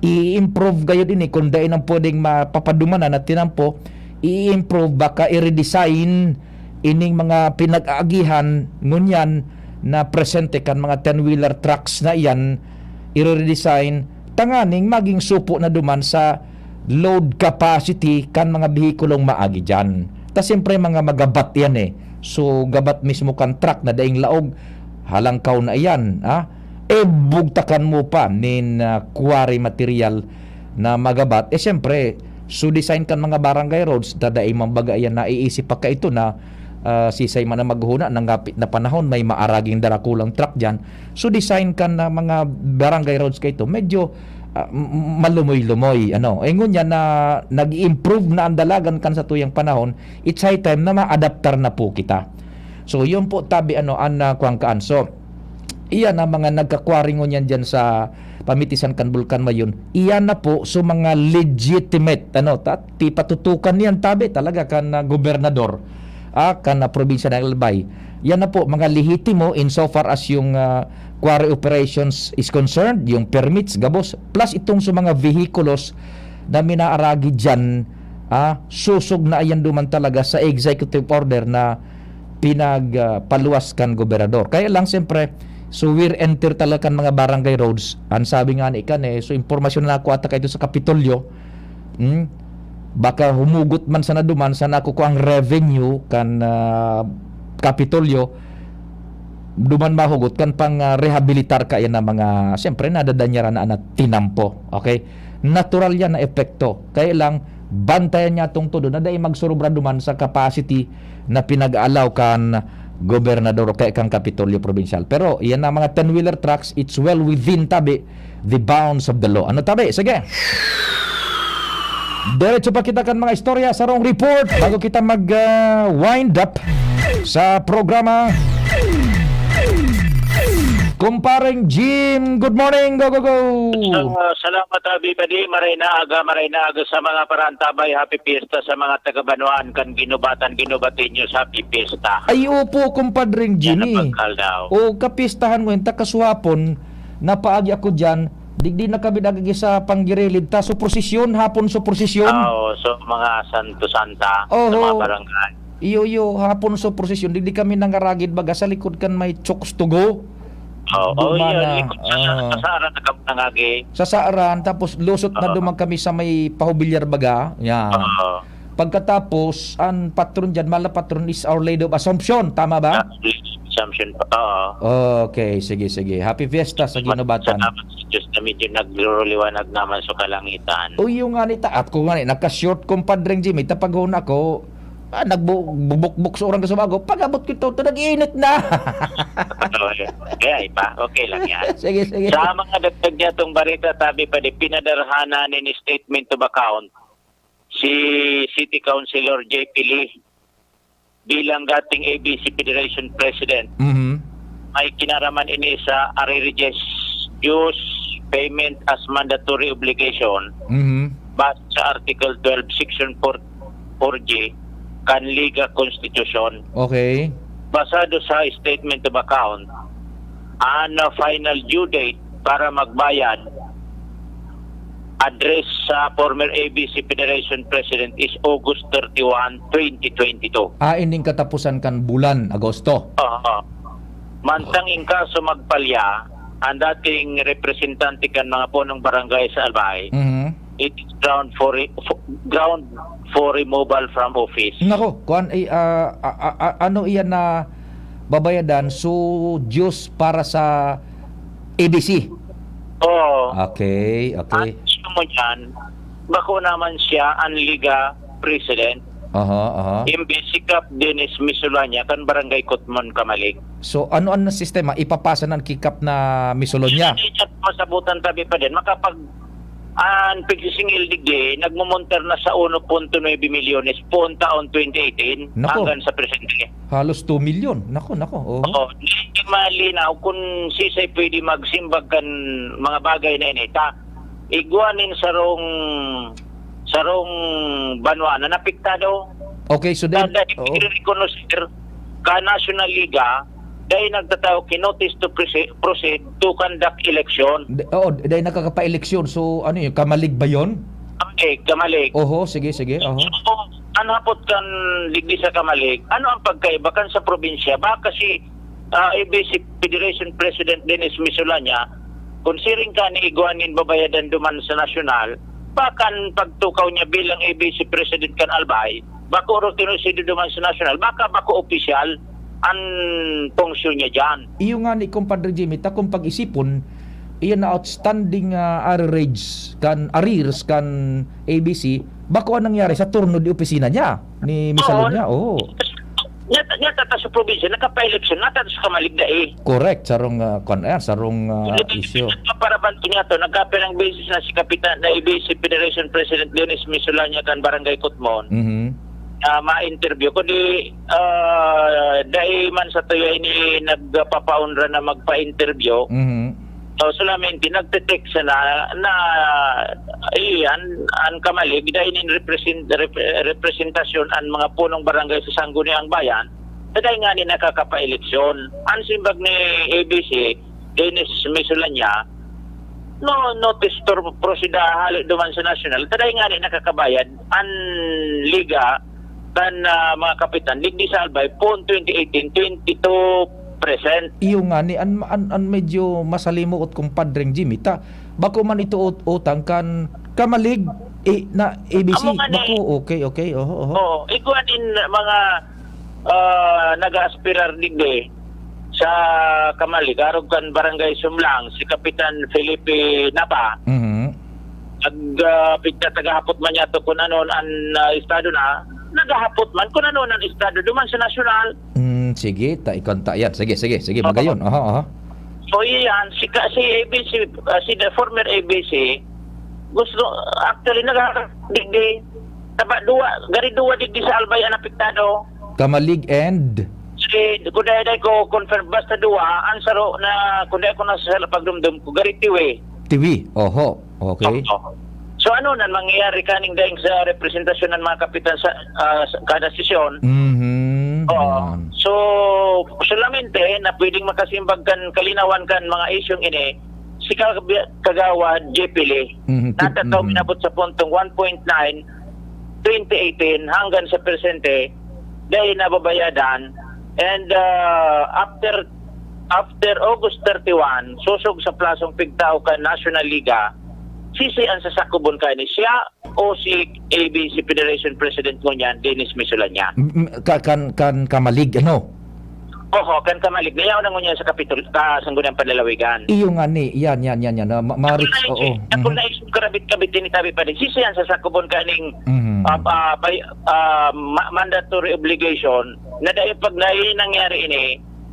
i-improve gayod ini, kung dai nang pwedeng mapapadumanan na tinampo, i-improve, baka i-redesign ining mga pinag-aagihan ngunyan na presente kan mga ten-wheeler trucks na iyan, i-redesign, tanganing maging supo na duman sa load capacity kan mga behikulong maagi diyan. Ta siyempre, mga magabat yan eh. So, gabat mismo kan truck na daing laog, halangkaw na iyan, ha? E, bugtakan mo pa nin, ah, quarry material na magabat. Eh, siyempre, so design kan mga barangay roads, ta dai man baga iyan naiisip pa kaito na, ah, sisay man ang maghuna, nangapit na panahon, may maaraging darakulang truck diyan. So, design kan, ah, mga barangay roads kaito, medyo, ah, m-, m-, malumoy-lumoy, ano. Eh, ngunyan na nag-i-improve na ang dalagan kan satuyang panahon, it's high time na maadaptar na po kita. So, yun po, tabi, ano, an, ah, kuwang kaan. So, iyan ang mga nagka-quarry ngunyan diyan sa pamitisan kan Bulkan Mayon. Iyan na po, so, mga legitimate, ano, ta-, ti patutukan niyan, tabi, talaga kan, ah, gobernador, ah, kan, ah, probinsya ng Albay. Yan na po, mga lehitimo in so far as yung, ah, quarry operations is concerned, yung permits, gabos, plus itong sa mga vehikulos na minaaragi diyan, ah, susog na iyan duman talaga sa executive order na pinag, ah, paluwas kan gobernador. Kaya lang, siyempre, so wear and tear talaga kan mga barangay roads. Ang sabi nga ni ikan eh, so impormasyon na nakuha ta kaito sa Kapitolyo, hmm, baka humugot man sana duman sa nakukuang revenue kan, ah, Kapitolyo, duman mahugot kan pang, ah, rehabilitar kaya na mga, siyempre, nadadanyaran na, na tinampo. Okay? Natural yan na epekto. Kaya lang, bantayan niya tong todo na dai magsurubra duman sa capacity na pinag-aalaw kan gobernador o kaya kan Kapitolyo Probinsyal. Pero yan na mga ten-wheeler trucks, it's well within, tabi, the bounds of the law. Ano, tabi? Sige. Diretso pa kita kan mga istorya, sarong report bago kita mag, ah, wind up sa programa. Kumpareng Jim, good morning. Go, go, go. Ah, salamat, Abi Padi. Maray na aga, maray na aga sa mga parantabay. Happy Fiesta sa mga taga-Banwaan kan Ginubatan, Ginubateños. Happy Fiesta. Ay, opo, kumpadreng Yan ang Jimmy. Pagkaldaw. O, kapistahan mo yun, takasuhapon, napaagi ako dyan, digdi na kami nagagi sa panggirilid ta. So, prosesyon, hapon so prosesyon. Oo, so mga santo-santa sa Oho. mga barangay. Iyo, iyo, hapon so prosesyon, digdi kami nangaragid baga sa likod kan may Chooks to Go. Oo, oh, Duma yun, na, likod sa, ah. sa Saaran na kami nangagi. Sa Saaran, tapos lusot na Oo. duman kami sa may Pahubilyar baga. Yan. Oo. Pagkatapos, ang patron dyan, mahal na patron, is Our Lady of Assumption. Tama ba? Ah, Assumption po. Oo. Okay, sige, sige. Happy Fiesta sa Ginubatan. Salamat sa Diyos na medyo naglululiwanag naman sa kalangitan. O, yung nga ni ta-, at ko nga ni, naka-short, kumpadreng Jimmy, tapag ako, ah, nagbu-, bubukbok sa orang sa bago, pag-abot ko ito, ito, nag-iinit na. Oo, yun. Kaya iba, okay lang yan. Sige, sige. Sa mga dagdag niya itong barita, tabi pa di, pinadarhana nin statement of account si City Councilor J P Lee bilang dating A B C Federation President. Mhm. May kinaraman ini sa arrearages dues payment as mandatory obligation Mhm. base sa Article twelve, Section four, four G kan Liga Constitution. Okay. Basado sa statement of account, ang final due date para magbayad address sa former A B C Federation President is August thirty-one, twenty twenty-two. Ah, ining katapusan kan bulan, Agosto. Oo. Mantang in kaso magpalya, ang dating representante kan mga punong barangay sa Albay, Mhm. it is ground for re-, fo-, ground for removal from office. Nako, kuwan, eh, ah, a-, a-, a-, ano iyan na babayadan? So, Diyos para sa A B C? Oo. Okay, okay. Ang gusto mo dyan, bako naman siya ang Liga President. Aha, aha. Imbes si Kap Dennis Misulanya kan Barangay Kutmon, Kamalig. So, ano ang sistema? Ipapasa na ang kikap na Misulanya? Hindi niya masabutan tabi pa din. Makapag, ang pigsisingil digdi, nagmumontar na sa uno punto nuebe milyones, poon taon twenty eighteen, Nako. hanggang sa presente. Halos two milyon. Nako, nako. Oho. Oo, hindi malinaw kung sisay pwede magsimbag kan mga bagay na ini. Ta, igwa nin sarong, sarong banwa na napektado. Okay, so then, Kada oo. i-reconnoitre ka National Liga, dahil nagtatao ki notice to proceed, proceed to conduct election. D-, oo, dahil nakakapa-eleksyon. So, ano yun? Kamalig ba yun? Okay, Kamalig. Oho, sige, sige. Oho. So, ang hapot kan digdi sa Kamalig, ano ang pagkaiba kan sa probinsya? Baka si, ah, A B C Federation President Dennis Misulanya, kung siring ka ni igwa nin babayadan duman sa nasyonal, baka ang pagtukaw niya bilang A B C President kan Albay, bako reconocido duman sa nasyonal, baka bako opisyal ang funksyon niya dyan. Iyo nga ni Compadre Jimmy, ta kung pag-isipon, iyan na outstanding, ah, arrearage kan, arrears kan A B C, bako ang nangyari sa turno di opisina niya, ni Miss Oo. Alonia. Oo. Nya, nya tata sa probinsya, nakapaeleksyon, nata sa Kamalig dai. Correct, sarong, ah, kwan, ayan, sarong, ah, Hindi, issue. Para banto niya to, nagkapirang beses na si Kapitan, na A B C Federation President Dennis Misulanya kan Barangay Kutmon. Mhm. Ah, ma-interview. Kundi, ah, dai man sa tuya ini nagpapaunra na magpa-interview. Mhm. So, solamente nagte-text na, na, iyan, ang Kamalig, dai nin represent-, rep-, representasyon ang mga punong barangay sa Sangguniang Bayan, na dai ngani nakakapa-eleksyon. Ang simbag ni A B C, Dennis Misulanya, no notice to proceed hale duman sa nasyonal, ta dai ngani nakakabayad ang liga kan, ah, mga kapitan, digdi sa Albay, poon twenty eighteen, twenty-two present. Iyo ngani, an, an, an medyo masalimuot, Compadre Jimmy, ta bako man ito ut-, utang kan Kamalig, eh, na A B C. Amo ngani. Bako, okay, okay, oho, oho. Oo, igwa nin mga, ah, nag-aaspirar digdi sa Kamalig, arog kan Barangay Sumlang, si Kapitan Felipe Napa. Mhm. Nag, ah, pigtatagahapot man niya to kung ano an, ah, estado na, nagahapot man kung ano an estado duman sa nasyonal. Hmm, sige, ta, ikon ta yan. Sige, sige, sige, Oo. magayon. Aha, aha. So, iyan, si ka, si A B C, ah, si the former A B C, gusto, actually, naghahadigdi, taba, duwa, gari duwa digdi sa Albay ang apektado. Kamalig and? Si, kung dai, dai ko confirm, basta duwa, ang saro na, kung dai ko nasasala pagdumdum ko, gari Tiwi. Tiwi, oho. Okay. Oo. So, ano na mangyayari kaning daing sa representasyon ng mga kapitan sa, ah, sa kada sesyon? Mhm. Oo. Ayan. So, solamente na pwedeng makasimbag kan kalinawan kan mga isyung ini, si Kag-, Kagawad J P Lee. Mhm. Natataw Mhm. minabot sa puntong one point nine, twenty eighteen hanggang sa presente, dahil nababayadan. And, ah, after, after August thirty-one, sosog sa plasong pigtao kan National Liga, sisi ang sasakubon kaini, siya o si A B C Federation President ngunyan, Dennis Misulanya? M-, m-, ka-, kan, kan Kamalig, ano? Oho, kan Kamalig. Nayaw na ngunyan sa Kapitol-, ah, Sangguniang Panlalawigan. Iyo nga ni, yan, yan, yan, yan. Ah, ma-, ma-reach, Ako na oo. Ako Mhm. na isang karabit-kabit din itabi pa din. Sisi ang sasakubon kaning, Mhm. ah, ah, bay-, ah, ma-, mandatory obligation na dahil pag na-, nangyari ini,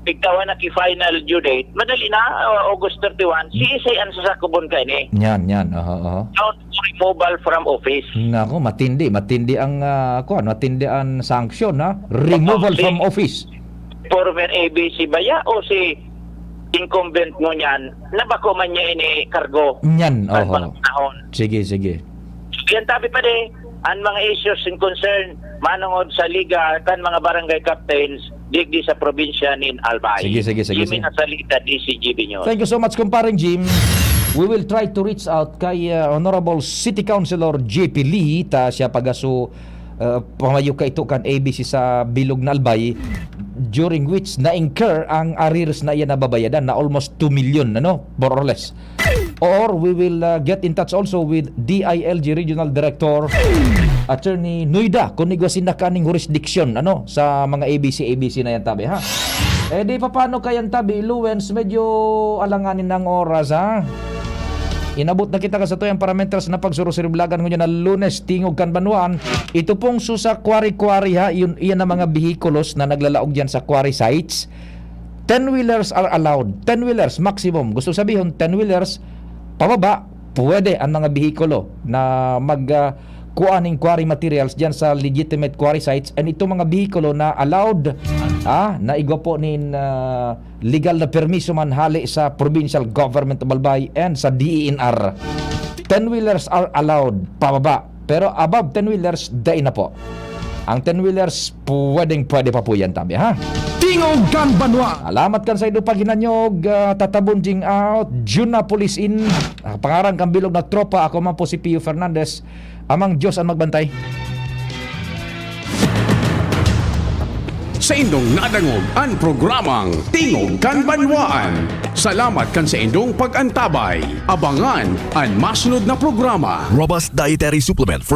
pigtawan na ki final due date, madali na, ah, August thirty-one, si Mm. isay ang sasakubon ka ini. Yan, yan. Aha, aha. Count for removal from office. Nako, matindi, matindi ang, ah, kuwan, matindi ang sanction, ha? Removal Matindi. from office. Former A B C ba ya o si incumbent mo niyan, na bako man niya ini kargo? Yan, Pag oho. mga panahon. Sige, sige. Yan tabi pa di, ang mga issues and concern, manungod sa liga, kan mga barangay captains, digdi sa probinsya nin Albay. Sige, sige, sige, Jimmy sige. Nasalita, D C G B News. Thank you so much, Compadre Jim. We will try to reach out kay, uh, Honorable City Councilor J P Lee, ta siya pagaso, uh, pamayo ka ito kan A B C sa bilog na Albay, during which na-incur ang arrears na iyan nababayadan na almost two million, ano, more or less. Or we will, uh, get in touch also with D I L G Regional Director Attorney Nuida, kung igwa sinda kaning jurisdiction, ano, sa mga A B C, A B C na yan, tabi, ha? Eh, di pa paano kayan, tabi, Luwens, medyo alanganin ang oras, ha? Inabot na kita ka sa tuyang parameters na pagsurusiriblagan ngunyan na Lunes, tingog kan banwaan. Ito pong susa quarry-quarry, ha, yun, iyan ang mga vehikulos na naglalaog dyan sa quarry sites. Ten-wheelers are allowed. Ten-wheelers maximum. Gusto sabihon, ten-wheelers pababa, pwede ang mga bihikulo na mag, ah, kuha ning quarry materials diyan sa legitimate quarry sites, and itong mga bihikulo na allowed, ah, na igwa po nin, ah, legal na permiso man hali sa provincial government of Albay and sa D E N R. Ten-wheelers are allowed pababa, pero above ten-wheelers, dai na po. Ang ten-wheelers, pwedeng-pwede pa po yan, tabi, ha? Tingog kan Banwa. Alamat kan sa indo paghinanyog, ah, tatabon jing out, Junapolis in, ah, pangaran kan bilog na tropa, ako man po si Pio Fernandez, amang Diyos ang magbantay. Sa indong nadangog an programang Tingog kan Banwaan. Salamat kan sa indong pag-antabay. Abangan an masunod na programa. Robust Dietary Supplement